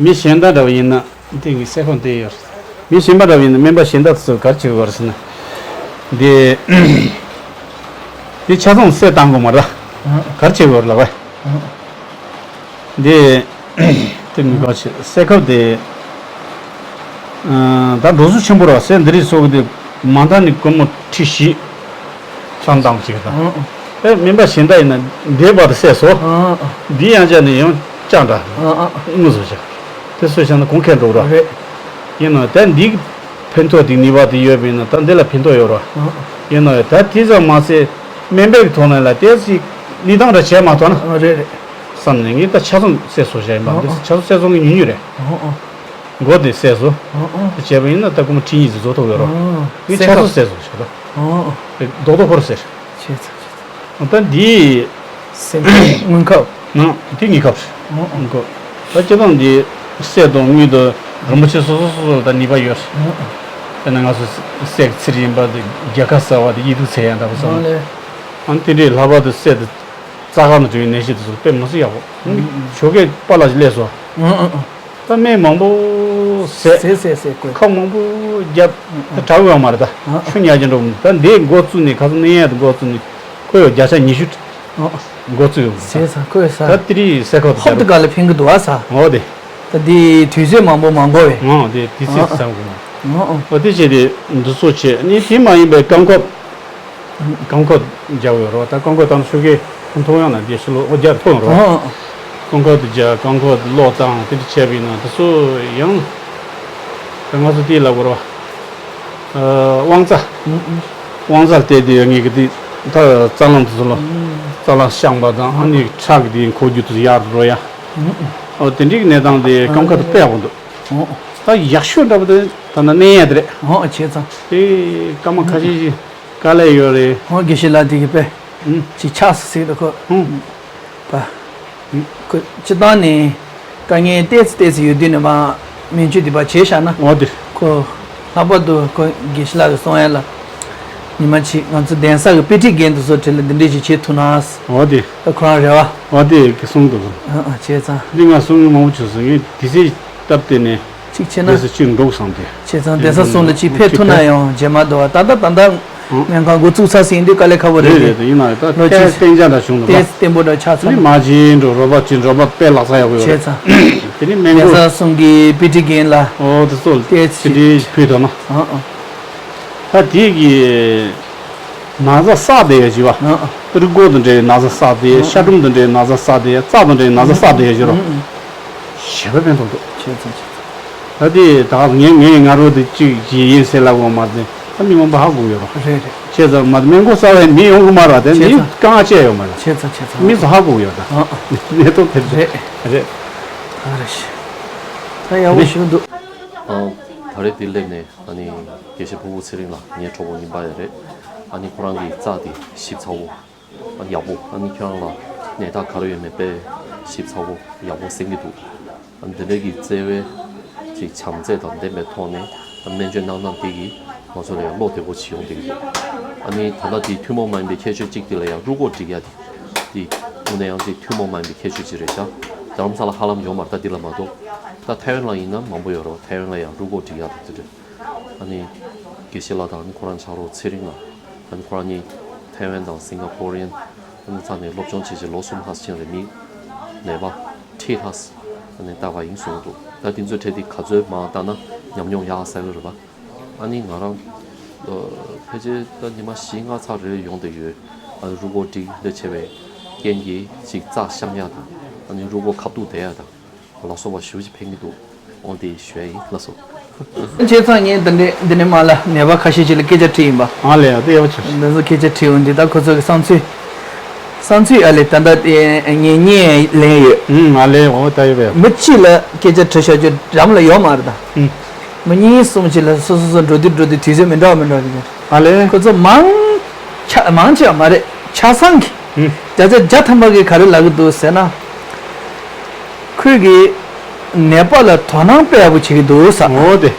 མི་གཞན་དག་འདྲ་བ་ཡིན་ན་དེ་གི་སེ་ཁབ་དེ་ཡོད་རེད། མི་གཞན་པ་འདྲ་བ་ཡིན་ན་སྨན་པ་གཞན་དག་ཚོས་ག་རེ་བྱེད་དགོས་རེད་ཟེར་ན། དེ་དེ་ཆ་ཚང་སེ་བཏང་དགོས་མ་རེད། ཨ་ག་རེ་བྱེད་དགོས་རེད་ལབ་པ། ཨ་འདི་དེ་མི་ག་ཆེ་སེ་ཁབ་དེ། ཨ་ད་འགྲོ་སོ་ཆེན་པོ་ར་སེ་འདི་རིགས་སོགས་དེ་མ་འདང་ནི་སྒོར་མོ་ཁྲི་བཞི་ཆང་བཏང་ཅིག་དང་། ཨ་ཨེ་སྨན་པ་གཞན་དག་ཡིན་ན་འདས་པ་དེ་སེ་སོ། ཨ་ཨ་འདི་ཡང་ཅག་ནི་ཡང་ཅག་འདྲ། ཨ་ཨ་དངོས་སུ་བྱ་དེ་སོ་བྱ་ན་གོང་ཁེ་འགྲོ་ར། རེད། ཡིན་ན་ད་འདི་ཕན་ཐོགས་དེ་ནི་བ་དེ་ཡོད་པ་ཡིན་ན་ད་འདི་ལ་ཕན་ཐོགས་ཡོད་ར། ཨ་ཨ་ཡིན་ན་ད་དེ་ཙམ་མ་ཟད་སྨན་པའི་ཐོག་ནས་ལ་དེ་ཅིག་ནི་དང་འདྲ་བྱས་མ་ཐོག་ན། ཨ་རེད་རེད། བསམ་ནས་ངས་ད་ཆ་ཚང་སེ་སོ་བྱ་ཡིན་པ་འདི་ཨ་ཨ་ཆ་ཚང་སེ་སོ་ངས་ཉུང་ཉུང་རེད། ཨ་ཨ། མགོ་དེ་བསད་སོ། ཨོ་ཨོ། དེ་བྱས་པ་ཡིན་ན་ད་སྒོར་མོ་ཁྲི་གཉིས་ཙམ་བཟོ་ཐུབ་ཡོད་རོ། ཨོ། ངས་ཆ་ཚང་བསད་སོ་ཞེས་ད། ཨོ་ཨོ། རྡོག་རྡོག་ཕོར་ཟེར། བྱས་ཙང་བྱས་ཙང་། ད་འདི། སེམས་ཅན་སྔོན་ཁབ། ན་དེ་ཉིས་ཁབ་རེད། ཨོ་ཨོ། ངོ་། ད་སྤྱིར་བཏང་འདི་སད་དང་དངུལ་དང་རིན་པོ་ཆེ་སོ་སོ་སོ་སོ་ད་ནུས་པ་ཡོད་རེད། ཨོ་ཨོ། དཔེར་ན་ང་ཚོ་སད་ཀྱི་ཚེ་རིང་པ་དེ་རྒྱལ་ཁ་གསར་བ་དེ་ཡིད་དུ་ཚད་ཡང་འདྲ་པོ་བསམ། ཨོ་ལེ། ཨ་ནི་དེ་འདྲའི་ལྷག་པར་དུ་སད་དེ་རྩ་ཁ་ནས་འགྲོ་བའི་ནད་གཞི་དེ་ཚོ་དཔེ་མི་སྲིད་ཡག་པོ། ཨོ་ཨོ། ཞོགས་ཀས་པཱ་ལགས་ཀྱིས་སླེབས་སོ། ཨོ་ཨོ་ཨོ། ད་སྨན་མང་པོ་བཟས། བཟས་བཟས་བཟས་དགོས། ཁབ་མང་པོ་བརྒྱབ། ཨ་ཨ། ད་དྲག་ཡོང་མ་རེད་ད། ཨ་ཨ། ཆུ་ཉར་གྱིན་འགྲོ་མི་ད་འདི་འགོ་བཙུགས་ནས་ཁ་སང་ནས་ཡང་འགོ་བཙུགས་ནས་ཁོ་ཡོད་བརྒྱ་ཆ་ཉི་ཤུ། ཨ་ཨ། འགོ་བཙུགས་ཡོང་། བཟས་ཚར་ཁོ་ཡོད་ས། ད་དེ་རིང་སེ་ཁབ་ཧོབ་ཏེ་ག་ལ་ཕན་གི་འདུག་ཨ་ས། འོ་དེ། ད་འདི་དུས་ཚོད་མང་པོ་མ་འགོར་བས། འོ་དེ་དུས་ཚོད་ཨ་ཨ། ཚང་དགོས། ཨ་ཨ། འོ་དེ་བྱས་ཏེ་འདི་ཚོ་བྱས་ནས་དེ་མ་ཡིན་པའི་རྐང་ཁབ། རྐང་ཁོག་རྒྱག་ཡོད་རོགས་ད་རྐང་ཁོག་དང་ཤུ་གེ་མཐོང་ཡང་ན་རྒྱལ་ཕྱི་ལོ་ཨོ་རྒྱག་ཐོང་རོགས། ཨོ། རྐང་ཁོག་དུ་རྒྱག་རྐང་ཁོག་དུ་གློག་བཏང་དེ་འདྲ་བྱས་པ་ཡིན་ན་དེ་ཚོ་ཡང་། ད་ང་ཚོ་དེ་ལབ་དགོས་རོགས། དབང་རྩ། དབང་རྩ་བལྟས་དེ་ངེད་ཀྱི་དེ་ད་རྩ་རླངས་དེ་ཚོ་ལ། རྩ་རླངས་བཤང་པ་དང་ཨ་ནི་ཁྲག་གི་དེ་འཁོར་རྒྱུ་དེ་ཚོ་ཡར་འགྲོ་ཡ། ཨོ་དེ་འདྲའི་གནས་སྟངས་དེ་རྐང་ཁོག་དུ་དཔེ་ཡག་པོ་འདུག་ད་ཡག་ཤོས་འདྲ་པོ་དེ་ད་ན་གནས་ཡ་དེ་རེད། ཨོ་བྱས་ཙང་། དེ་སྐར་མ་ཁ་ཤས་ཤིག་དཀའ་ལས་ཡོད་རེད། ཧོ་དགེ་བཤེས་ལགས་དེ་གི་དཔེ། ཧུམ། ཅིག་ཆགས་སུ་ཟིག་ད་ཁོ། ཧུམ། པ། ཁོ་སྤྱི་བཏང་ནས་དཀའ་ངལ་ཏོག་ཙམ་ཏོག་ཙམ་ཡོད་དུས་ནས་མ་སྨན་བཅོས་དེ་པ་བྱས་བཞག་ན། འོ་དེ། ཁོ་ལྷག་པར་དུ་ཁོ་དགེ་བཤེས་ལགས་ཀྱིས་གསུང་ཡ་ལ། ཉི་མ་གཅིག་ང་ཚོ་གདན་ས་གི་དཔེ་ཁྲིད་འགན་དུ་སོགས་བྲིས་ལ་འདི་འདྲས་ཞིག་བྱེད་ཐུབ་ན། འོ་དེ། ད་ཁོ་རང་རེ་བ། འོ་དེ་གི་གསུང་འདུག་ཨ་ཨ་བྱས་ཙང་། འདི་ང་གསུང་མང་པོ་བྱུང་སོང་ངས་དེ་ཚེ་སྟབས་བདེ་ནས། གཅིག་བྱས་ན། རེས་སུ་གཅིག་འགྲོ་བསམ་སྟེ། བྱས་ཙང་གདན་ས་གསུམ་ལ་གཅིག་ཕེབས་ཐུབ་ན་ཡང་རྗེས་མ་དུ་བ་ད་ལྟ་ད་ལྟ་སྨན་ཁང་འགོ་བཙུགས་ཚར་ཟིན་དུས་དཀའ་ལས་ཁག་པོ་རེད། རེད་རེད་ཡིན་ན་ད་ལོ་གཏན་གཅིག་གཏན་འཇགས་འདྲ་བྱུང་འདུག་གཏན་ག་བརྟན་པོ་འདྲ་ཆགས་ཚར། ནི་མ་བྱིན་འགྲོ་རོགས་པ་བྱིན་རོགས་པ་དཔེ་ལག་ཚ་ཡག་པོ་ཡོད་རེད། བྱས་ཙང་། དེ་ནི་སྨན་གདན་གོ་ས་གསུམ་གྱི་དཔེ་ཁྲིད་འགན་ལ། ཨོ་དེ་ཚོ་གཏན་དེ་གཅིག་འདྲའི་ཕུལ་དོ་ན། ཨ་ཨ། ད་དེ་གི་ན་ཚ་བསགས་བསྡད་ཡོད་ཅི་བ། ཨ་ཨ། རིགས་སྒོ་དང་འབྲེལ་བའི་ན་ཚ་བསགས་བསྡད་ཤ་གྲུམ་དང་འབྲེལ་བའི་ན་ཚ་བསགས་བསྡད་རྩ་དང་འབྲེལ་བའི་ན་ཚ་བསགས་བསྡད་ཡོད་ཅི་རོ། ཨ་ཨ། ཞེ་པོ་ཕན་ཐོགས་འདུག་བྱས་ཙང་བྱས་ཙང་། ད་དེ་ད་ངས་ངས་ང་རོ་དེ་གཅིག་གཅིག་ཡིན་ཟེར་ལབ་དགོས་མ་རེད། ད་མི་མང་པོ་ཧ་གོ་ཡོད་རོ། རེད་རེད། བྱས་ཙང་མ་སྨན་གོ་གསར་བའི་མི་ཡོང་གི་མ་རེད་དེ་བྱས་མི་ཙང་དཀའ་ངལ་ཅི་ཡོད་མ་རེད། བྱས་ཙང་བྱས་ཙང་། མི་ཚོ་ཧ་གོ་ཡོད་ད། ཨ་ཨ། གནས་སྟངས་དེ་རེད། རེད། ད་རེད་ཤི། ད་ཡག་པོ་ཞིག་འདུག་ཨ། ད་རེས་འདི་སླེབས་ནས་ཨ་ནི་དགེ་བཤེས་ཕུར་བུ་ཚེ་རིང་ལགས་ངའི་གྲོགས་པོ་རྙིང་པ་ཡང་རེད། ཨ་ནི་ཁོ་རང་གི་རྩ་དེ་ཞིབ་ཚགས་པོ། ཨ་ཡག་པོ་ཨ་ནི་ཁྱོད་རང་ལ་ནད་རྟགས་ག་རེ་ཡོད་མེད་དཔེ་ཞིབ་ཚགས་པོ་ཡག་པོ་གསན་གྱི་འདུག་ཨ་ནི་འདི་འདྲའི་གི་བརྩེ་བའི་ཅིག་བྱམས་བརྩེ་དང་ལྡན་པའི་ཐོག་ནས་ཨ་སྨན་བཅོས་གནང་གནང་འདི་གིས་ང་ཚོ་ལ་ཡང་བློ་བདེ་པོ་ཅིག་ཡོང་བསྡད་ཀྱི་འདུག་ཨ་ནི་ད་ལྟ་དེ་ཐུན་མོང་མ་ཡིན་པའི་ཁྱད་ཆོས་གཅིག་དེ་ལ་ཡང་རུས་ཁོག་སྒྲིག་ཡ་དེ་དེ་དངོས་གནས་ཡང་ཅིག་ཐུན་མོང་མ་ཡིན་པའི་ཁྱད་ཆོས་ཅིག་རེད་ཤག་རྡ་རམ་ས་ལ་ཧ་ལམ་ཡོད་མ་རེད་ད་འདི་ལ་མ་གཏོགས། ད་ཐའེ་ཝན་ལ་ཡིན་ན་མང་པོ་ཡོད་རེད། ཐའེ་ཝན་ལ་ཡང་རུས་ཁོག་སྒྲིག་ཡ་དང་དེ་འདྲ། ཨ་ནི་དགེ་བཤེས་ལགས་དང་ཁོ་རང་ཆ་རོགས་ཚེ་རིང་ལགས། ཨ་ནི་ཁོ་རང་གཉིས་ཐའེ་ཝན་དང་སིང་ག་པོར་ཡན་ཨ་ནི་ཚང་ནས་སློབ་སྦྱོང་བྱེད་བྱེད་ལོ་གསུམ་ལྷག་ཕྱིན་རེད། མི་ནད་པ་ཁྲི་ལྷག་ཨ་ནི་ལྟ་བ་ཡིན་གསུངས་འདུག་ད་དེ་ཚོའི་གྲས་དེ་ག་ཚོད་མང་ལྟ་ན་ཉམས་མྱོང་ཡག་ས་ཡོད་རེད་པ། ཨ་ནི་ང་རང་ཕལ་ཆེར་ད་ཉི་མ་བཞི་ལྔ་ཚར་རེ་ཡོང་བསྡད་ཡོད། ཨ་ནི་རུས་ཁོག་སྒྲིག་ལས་བྱས་པའི་རྐྱེན་གྱིས་ཅིག་རྩ་བཤམ་ཡག་དང་ཨ་ནི་རུས་ཁོག་ཁ་ཐུག་བསྡད་ཡག་དང་། ལ་སོགས་པ་ཞེ་པོ་ཅིག་ཕན་གྱི་འདུག་འོ་དེ་ཞུ་ཡ་ཡིན་ལགས་སོ། བྱས་ཙང་ངས་འདི་ནས་འདི་ནས་མར་ལ་ནད་པ་ཁ་ཤས་ཅིག་ལ་སྐད་ཆ་དྲིས་ཡིན་པ། ཨ་ལས་ཡ་དེ་ཡག་པོ་བྱུང་། འདི་ཚོ་སྐད་ཆ་དྲིས་འོང་དུས་ད་ཁོ་ཚོ་གི་བསམ་ཚུལ། བསམ་ཚུལ་ཨ་ལས་ད་ལྟ་དེ་ངས་བརྙན་ལེན་ཡོད། ཨུམ་ཨ་ལས་འོ་ད་ཡོད་པས། མི་གཅིག་ལ་སྐད་ཆ་དྲི་བྱ་རྒྱུ་འགྲམ་ལ་ཡོད་མ་རེད་ད། ཨུམ། མི་གཉིས་གསུམ་ཅིག་ལ་སོ་སོ་སོ་འགྲོ་དུས་འགྲོ་དུས་དུས་ཚོད་མི་འདྲ་བ་མི་འདྲ་བ་ཞིག་ཡོད། ཨ་ལས། ཁོ་ཚོ་མང་ཆ་མང་ཆེ་བ་མ་རེད་ཆ་ཚང་གི་ཨུམ། བརྒྱ་ཆ་བརྒྱ་ཐམ་པ་གིས་ག་རེ་ལབ་ཀྱི་འདུག་ཟེར་ན། ཁོས་ཀྱིས་ནད་པ་ལ་དོ་སྣང་དཔེ་ཡག་པོ་བྱེད་ཀྱི་འདུག་ཟེར། འོ་དེ།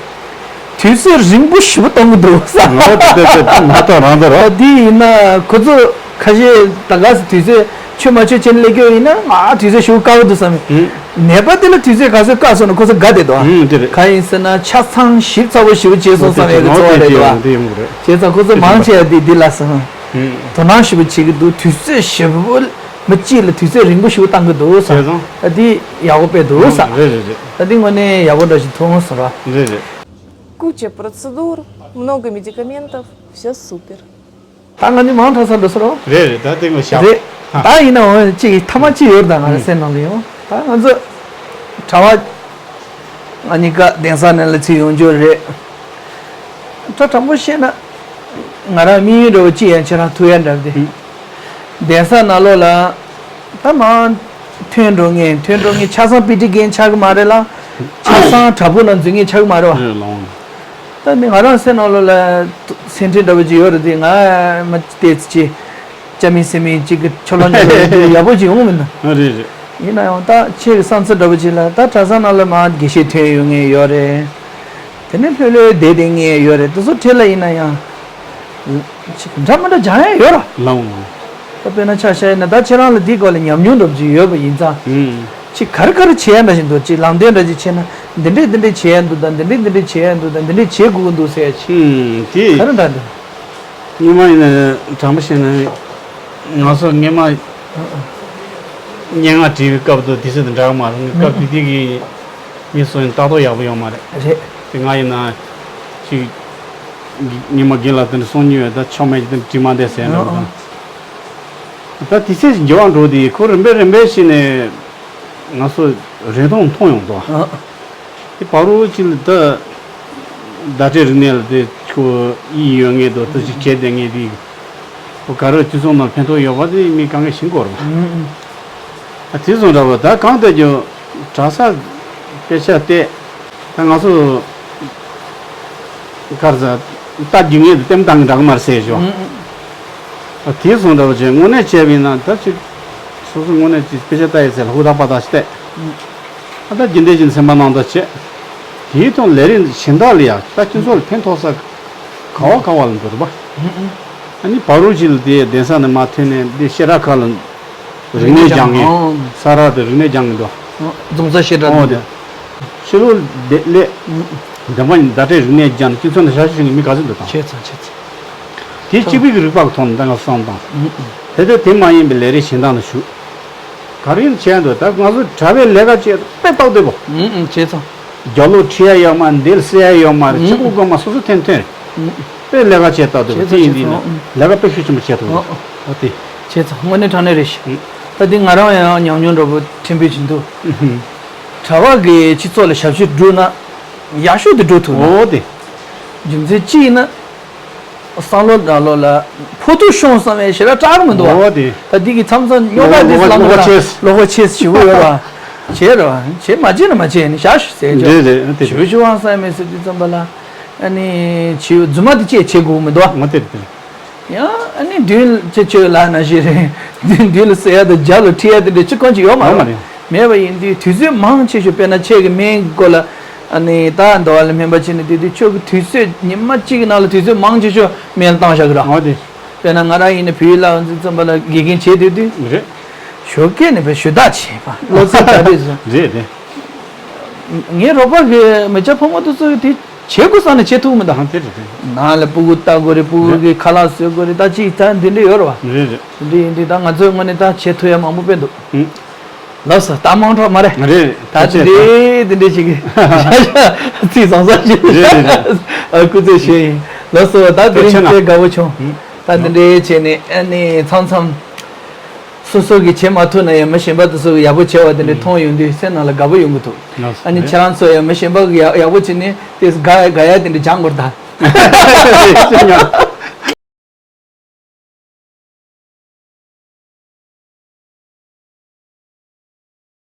དུས་ཚོད་རིང་པོ་ཞེ་པོ་གཏོང་གི་འདུག་ཟེར། འོ་དེ་དེ་དེ་དེ་མ་གཏོགས་རང་དོ་རོ། ད་འདི་ཡིན་ན་ཁོ་ཚོ་ཁ་ཤས་ད་ག་སེ་དུས་ཚོད་ཆོས་མ་ཆོས་བྱས་ནས་སླེབས་ཀྱི་ཡིན་ན། ང་དུས་ཚོད་ཞེ་པོ་བཀག་གི་འདུག་བསམ། ཨུ། ནད་པ་དེ་ལ་དུས་ཚོད་ག་ཚོད་བཀག་སོང་ན་ཁོ་ཚོ་དགའ་བསྡད་འདུག། ཨུ་དེ་རེད། གང་ཡིན་ཟེར་ན་ཆ་ཚང་ཞིབ་ཚགས་པོ་ཞེ་པོ་བྱས་སོང་བསམ་ཡས་ཀྱི་ཚོར་བ་རེད་འདུག་ཨ། དེ་ཡོང་གི་རེད། བྱས་ཙང་ཁོ་ཚོ་མང་ཆེ་བ་འདི་འདི་ལ་ཟེར། ཨུ། དོ་སྣང་ཞེ་པོ་བྱེད་ཀྱི་འདུག། དུས་ཚོད་ཞེ་པོ་མི་གཅིག་ལ་དུས་ཚོད་རིང་པོ་ཞེ་པོ་བཏང་གི་འདུག་ཟེར། བྱས་ཙང་། ད་འདི་ཡག་པོ་དཔེ་འདུག་ཟེར། རེད་རེད་རེད། ད་འདི་དངོས་གནས་ཡག་པོ་འདྲ་ཞིག་མཐོང་སོང་ར། རེད་རེད། Куча процедур, много медикаментов, все супер. ད་ང་ནི་མང་དྲགས་ས་འགྲོ་ས་རོ། རེད་རེད། ད་དེ་ངོ་ཤ། རེད། ད་ཡིན་ནའང་ཅིག་ཐ་མ་ཅིག་ཡོད་རེད། ད་ང་རང་སེམས་ནང་ལ་ཡང་ད་ང་ཚོ་གྲྭ་བ་ང་གཉིས་ཀ་གདན་ས་ནང་ལ་ཚུར་ཡོང་རྒྱུ་རེད། ད་དྲང་པོ་བཤད་ན་ང་རང་དམིགས་ཡུལ་འདྲ་བོ་ཅིག་ཡང་ཁྱེད་རང་ཐུག་ཡ་འདྲ་བ་དེ། གདན་ས་ནང་ལོགས་ལ་ད་མང་ཐོན་འགྲོ་ངེས་ཐོན་འགྲོ་ངེས་ཆ་ཚང་པི་ཊི་རྒན་ཆགས་ཀྱི་མ་རེད་ལ། ཆ་ཚང་དྲ་འབུ་ནང་འཛུལ་ངེས་ཆགས་ཀྱི་མ་རེད་བ། རེད་ལགས། ད་ནི་ང་རང་སེམས་ནང་ལོགས་ལ་སེམས་ཁྲལ་འདྲ་བོ་ཅིག་ཡོད་རེད་དེ། ང་མ་བལྟས་ཚེ་ཅི་ཅ་མི་སེ་མི་ཅིག་གི་ཆོ་ལོ་འདྲ་བོ་ཅིག་ཡག་པོ་ཅིག་ཡོང་མིན་ན། རེད་རེད། ཡིན་ན་ཡང་ད་ཁྱེད་ཀྱི་བསམ་ཚུལ་འདྲ་བོ་ཅིག་ལ་ད་གྲྭ་ས་ནང་ལ་མ་དགེ་བཤེས་ཐོན་ཡོང་ངེས་ཡོད་རེད། དེ་ནས་ལྷོད་ལྷོད་བསྡད་བསྡད་ངེས་ཡོད་རེད། དེ་ཚོ་ཁྲིད་ལ་ཡིན་ན་ཡང་ཅིག་འདྲ་མི་འདྲ་སྦྱང་ཡ་ཡོད་ར། ལའོ། ད་དཔེར་ན་ཆ་བཞག་ཡིན་ན་ད་ཁྱེད་རང་ལ་འདིའི་སྐོར་ལ་ཉམས་མྱོང་འདྲ་བོ་ཅིག་ཡོད་པ་ཡིན་ཙང་། ཨུམ། ཅིག་ག་རེ་ག་རེ་བྱེད་ཡ་འདྲ་ཞིག་འདུག། ཅིག་ལམ་སྟོན་འདྲ་ཅིག་བྱས་ན་འདི་འདྲས་འདི་འདྲས་བྱེད་ཡ་འདུག་དང་། འདི་འདྲས་འདི་འདྲས་བྱེད་ཡ་འདུག་དང་། འདི་འདྲས་བྱེད་དགོས་ཀྱི་འདུག་ཟེར་ཡ་ཅིག། ཨུམ། དེ་ག་རེ་འདྲ་འདུག། སྔོན་མ་ཡིན་ན་དྲང་པོ་བཤད་ན་ང་ཚོ་སྔོན་མ་སྙན་ངག་བྲིས་པའི་སྐབས་དུ་དུས་ཚོད་དང་འདྲ་གི་མ་རེད། སྐབས་དེ་དུས་ཀྱི་མི་ཚོ་ཡང་ལྟ་རྟོག་ཡག་པོ་ཡོད་མ་རེད། རེད། དེ་ང་ཡིན་ན་ཅིག་སྔོན་མ་རྒན་ལགས་དེ་འདྲ་གསུང་མྱོང་ཡོད། ད་ཆོ་མེད་ཀྱི་དེ་འདྲ་བྲིས་མ་བསྡད་ཟེར་འདྲ་བོ་དང་། ད་དེ་ཚེ་འགྱུར་བ་འགྲོ་དེ་ཁོ་རིམ་པས་རིམ་པས་བྱས་ནས་ང་ཚོ་རིན་ཐང་མཐོང་ཡོང་དོ། ཨ། དེ་བར་དུ་ཅིག་ལ་ད་བརྡ་སྤྲོད་རིག་གནས་ལ་དེ་ཁོ་ཡིད་ཡོད་ངེས་དོ། ད་ཅིག་བྱས་བསྡད་ངེས་དེ་ཁོ་ག་རེ་དུས་ཚོད་ནང་ཕན་ཐོགས་ཡོད་པ་དེ་མི་གང་གས་ཤེས་ཀྱི་ཡོད་རེད་པ། ཨ། དེ་ཚོ་འདྲ་བོ་ད་གང་ལྟར་ཀྱང་གྲྭ་ས་དཔེ་ཆ་བལྟས། ད་ང་ཚོ་གར་ས་ལྟ་རྒྱུ་ངེས་དེ་ལྟད་མོ་ལྟ་གི་འདྲ་གི་མ་རེད་ཟེར་ཞོ། ཨ། དེ་སོང་འདྲ་བོ་བྱས་དངོས་གནས་བྱས་པ་ཡིན་ན་ད་ཅིག་སོ་སོ་དངོས་གནས་ཅིག་དཔེ་ཆ་ལྟ་ཡི་ཟེར་ལ་ཧུར་ཐག་པ་ཐག་ཞིག་བལྟས། ཨ། ད་རྒྱུན་ལྡན་གྱི་སེམས་པ་ནང་དུ་བྱས། དེའི་ཐོག་ལས་རིགས་གཞན་དག་ལ་ཡང་ད་སྤྱི་ཚོགས་ལ་ཕན་ཐོགས་ས་ག་བ་ག་བ་ལ་འདུག་རེད་པ། ཨ་ནི་བར་དུ་ཅིག་ལ་དེ་གདན་ས་ནས་མར་ཐོན་ནས་འདི་བཤད་གྲྭ་ཁག་ལ་རིག་གནས་སྦྱང་མཁན། ཨང་། ས་ར་དེ་རིག་གནས་སྦྱང་མཁན་འདུག། ཨང་། རྫོང་སར་བཤད་གྲྭ། ཨོ་དེ། ཕྱི་ལོགས་ལ་སླེབས། ཨང་། འདི་མ་ཡིན་བརྡ་སྤྲོད་རིག་གནས་སྦྱང་ནས་སྤྱི་ཚོགས་ནང་ཞབས་ཞུ་བྱེད་མཁན་མི་ག་ཚོད་འདུག་དང་། བྱས་ཙང་བྱས་ཙང་། དེ་གཅིག་པུའི་རིག་པ་གི་ཐོག་ནས་ད་ང་བསམ་དང་། ཨང་། དེ་ལྟར་དེ་མ་ཡིན་པའི་ལས་རིགས་གཞན་དག་ནང་ཞུགས། ག་རེ་ཡིན་བྱས་འདུག། ད་ང་ཚོ་གྲྭ་པའི་ལས་ཀ་བྱེད་དཔེ་སྟབས་བདེ་པོ། ཨང་། ཨང་། བྱས་ཙང་། རྒྱབ་ལོགས་ཁྲིད་ཡ་ཡོད་མ་རེད། འདི་ལ་སེལ་ཡ་ཡོད་མ་རེད། ཨང་། ཕྱི་ཁུག་སྒོ་མ་སོ་སོ་ཐོན་ཐོན་རེད། ཨང་། དཔེ་ལས་ཀ་བྱེད་སྟབས་བདེ་པོ། བྱས་ཙང་དེ་ཡིན་དུས་ནི་བྱས་ཙང་། ཨང་། ལས་ཀ་དཔེ་ཤུགས་ཆེན་པོ་བྱེད་ཐུབ་འདུག། ཨང་། ཨ་དེ། བྱས་ཙང་དངོས་གནས་དྲང་གནས་རེད་ཤག། ཨང་། ད་དེ་ང་རང་ཡང་ཉམས་མྱོང་འདྲ་པོ་ཕྲན་བུ་ཅིག་འདུག། ཨང་། གྲྭ་པ་གི་སྤྱི་ཚོགས་ལ་ཞབས་ཞུ་བསྒྲུབས་ན་ཡག་ཤོས་དེ་བསྒྲུབ་ཐུབ་འདུག། ཨོ་དེ། རྒྱུ་མཚན་ཅི་ཡིན་ན། བསམ་བློ་ནང་ལོགས་ལ་ཕོག་ཐུག་ཤོང་བསམ་པའི་ཞེ་དྲག་སྐྲག་གི་མི་འདུག་བ། ཨོ་དེ། ད་འདི་གི་མཚམས་མཚམས་རྙོག་དྲ་འདི་ལམ་ལ་བློ་ཁོག་ཆེ། བློ་ཁོག་ཆེ་ཞེ་པོ་ཡོད་ར། བྱས་ར། བྱས་མ་བྱས་ན་མ་བྱས་ནི་བཞག་ཤོག་ཟེར་ཆོག། རེད་རེད། དེ་ཞུ་ཞུ་བ་བསམ་མེད་ཟེར་དུས་ཙམ་པ་ལ། ཨ་ནི་བྱིའུ་རྫུན་མ་དེ་ཅེས་བྱེད་དགོས་མི་འདུག་བ། ང་དེ་རེད། ཡང་ཨ་ནི་མདུན་ལ་ཅེ་ཅོས་ལ་ན་ཞིག་རེད། མདུན་ལ་ཟེར་ཡ་དང་རྒྱབ་ལ་ཁྲིད་ཡ་དེ་འདྲ་ཅི་གང་ཅིག་ཡོད་མ་ཡོད་མ་རེད། རེད། མེད་པ་ཡིན་དུས་དུས་ཚོད་མང་ཆེ་ཤོས་དཔེར་ན་ཁྱེད་ཀྱི་སྨན་སྐོར་ལ་ཨ་ནི་ད་འདི་བ་ལ་སྨན་པ་བྱས་ནས་བསྡད་དུས་ཁྱོད་ཀྱི་དུས་ཚོད་ཉི་མ་གཅིག་གི་ནང་ལ་དུས་ཚོད་མང་ཆེ་ཤོས་སྨན་ལ་བཏང་བཞག་གི་ར། འོ་དེ། དཔེར་ན་ང་རང་ཡིན་ན་བོད་ཡིག་བསླབ་འཛིན་ཙམ་པ་ལ་དགེ་རྒན་བྱས་སྡོད་དུས། རེད། ཞོགས་ཀས་ནས་བས་ཞུ་དག་བྱས་པ་བློ་རྩེ་ག་རེ་བཟོ། རེད་རེད། ངའི་རོགས་པ་གི་མི་སྐྱ་ཕོ་མོ་དེ་ཚོ་གི་དེ་བྱེད་དགོས་བསམ་ནས་བྱེད་ཐུབ་མི་འདུག། ཨ་དེ་རེད་རེད། ནང་ལ་སྤུ་གུ་ལྟ་དགོས་རེད། སྤུ་གུ་གི་ཁ་ལག་བཟོ་དགོས་རེད། ད་ཅིག་ད་འདི་འདྲ་ཡོད་རེད་བ། རེད་རེད། འདི་འདྲ་ཡིན་དུས་ད་ང་ཚོའི་ངོས་ནས་ད་བྱེད་ཐུབ་ཡ་མང་པོ་དཔེ་འདུག། ཨུ། ལགས་སོ། ད་མང་དྲགས་མ་རེད། རེད་རེད། ད་དེ་འདྲའི་དེ་འདྲའི་ཞིག་གི་ཚིག་བཟང་ས་ཞིག་རེད་རེད་རེད། ཨ་སྐུ་རྩེད་བྱས་ཡིན། ལགས་སོ། ད་དེ་རིང་དཔེ་དགའ་པོ་བྱུང་། ཨུ། ད་དེ་འདྲའི་བྱས་ནས་ཨ་ནི་མཚམས་མཚམས་སོ་སོ་གིས་བྱེད་མ་ཐུབ་ན་ཡང་མི་གཞན་པ་དེ་ཚོ་གིས་ཡག་པོ་བྱས་པ་དེ་འདྲ་མཐོང་ཡོང་དུས་སེམས་ནང་ལ་དགའ་པོ་ཡོང་གི་འདུག། ལགས་སོ། ཨ་ནི་རེད། ཁྱེད་རང་ཚོ་ཡང་མི་གཞན་པ་གིས་ཡག་ཡག་པོ་བྱས་ནས་དེ་དགའ་དགའ་ཡ་དེ་འདྲ་སྦྱང་དགོས་ད། རེད་ཉོ།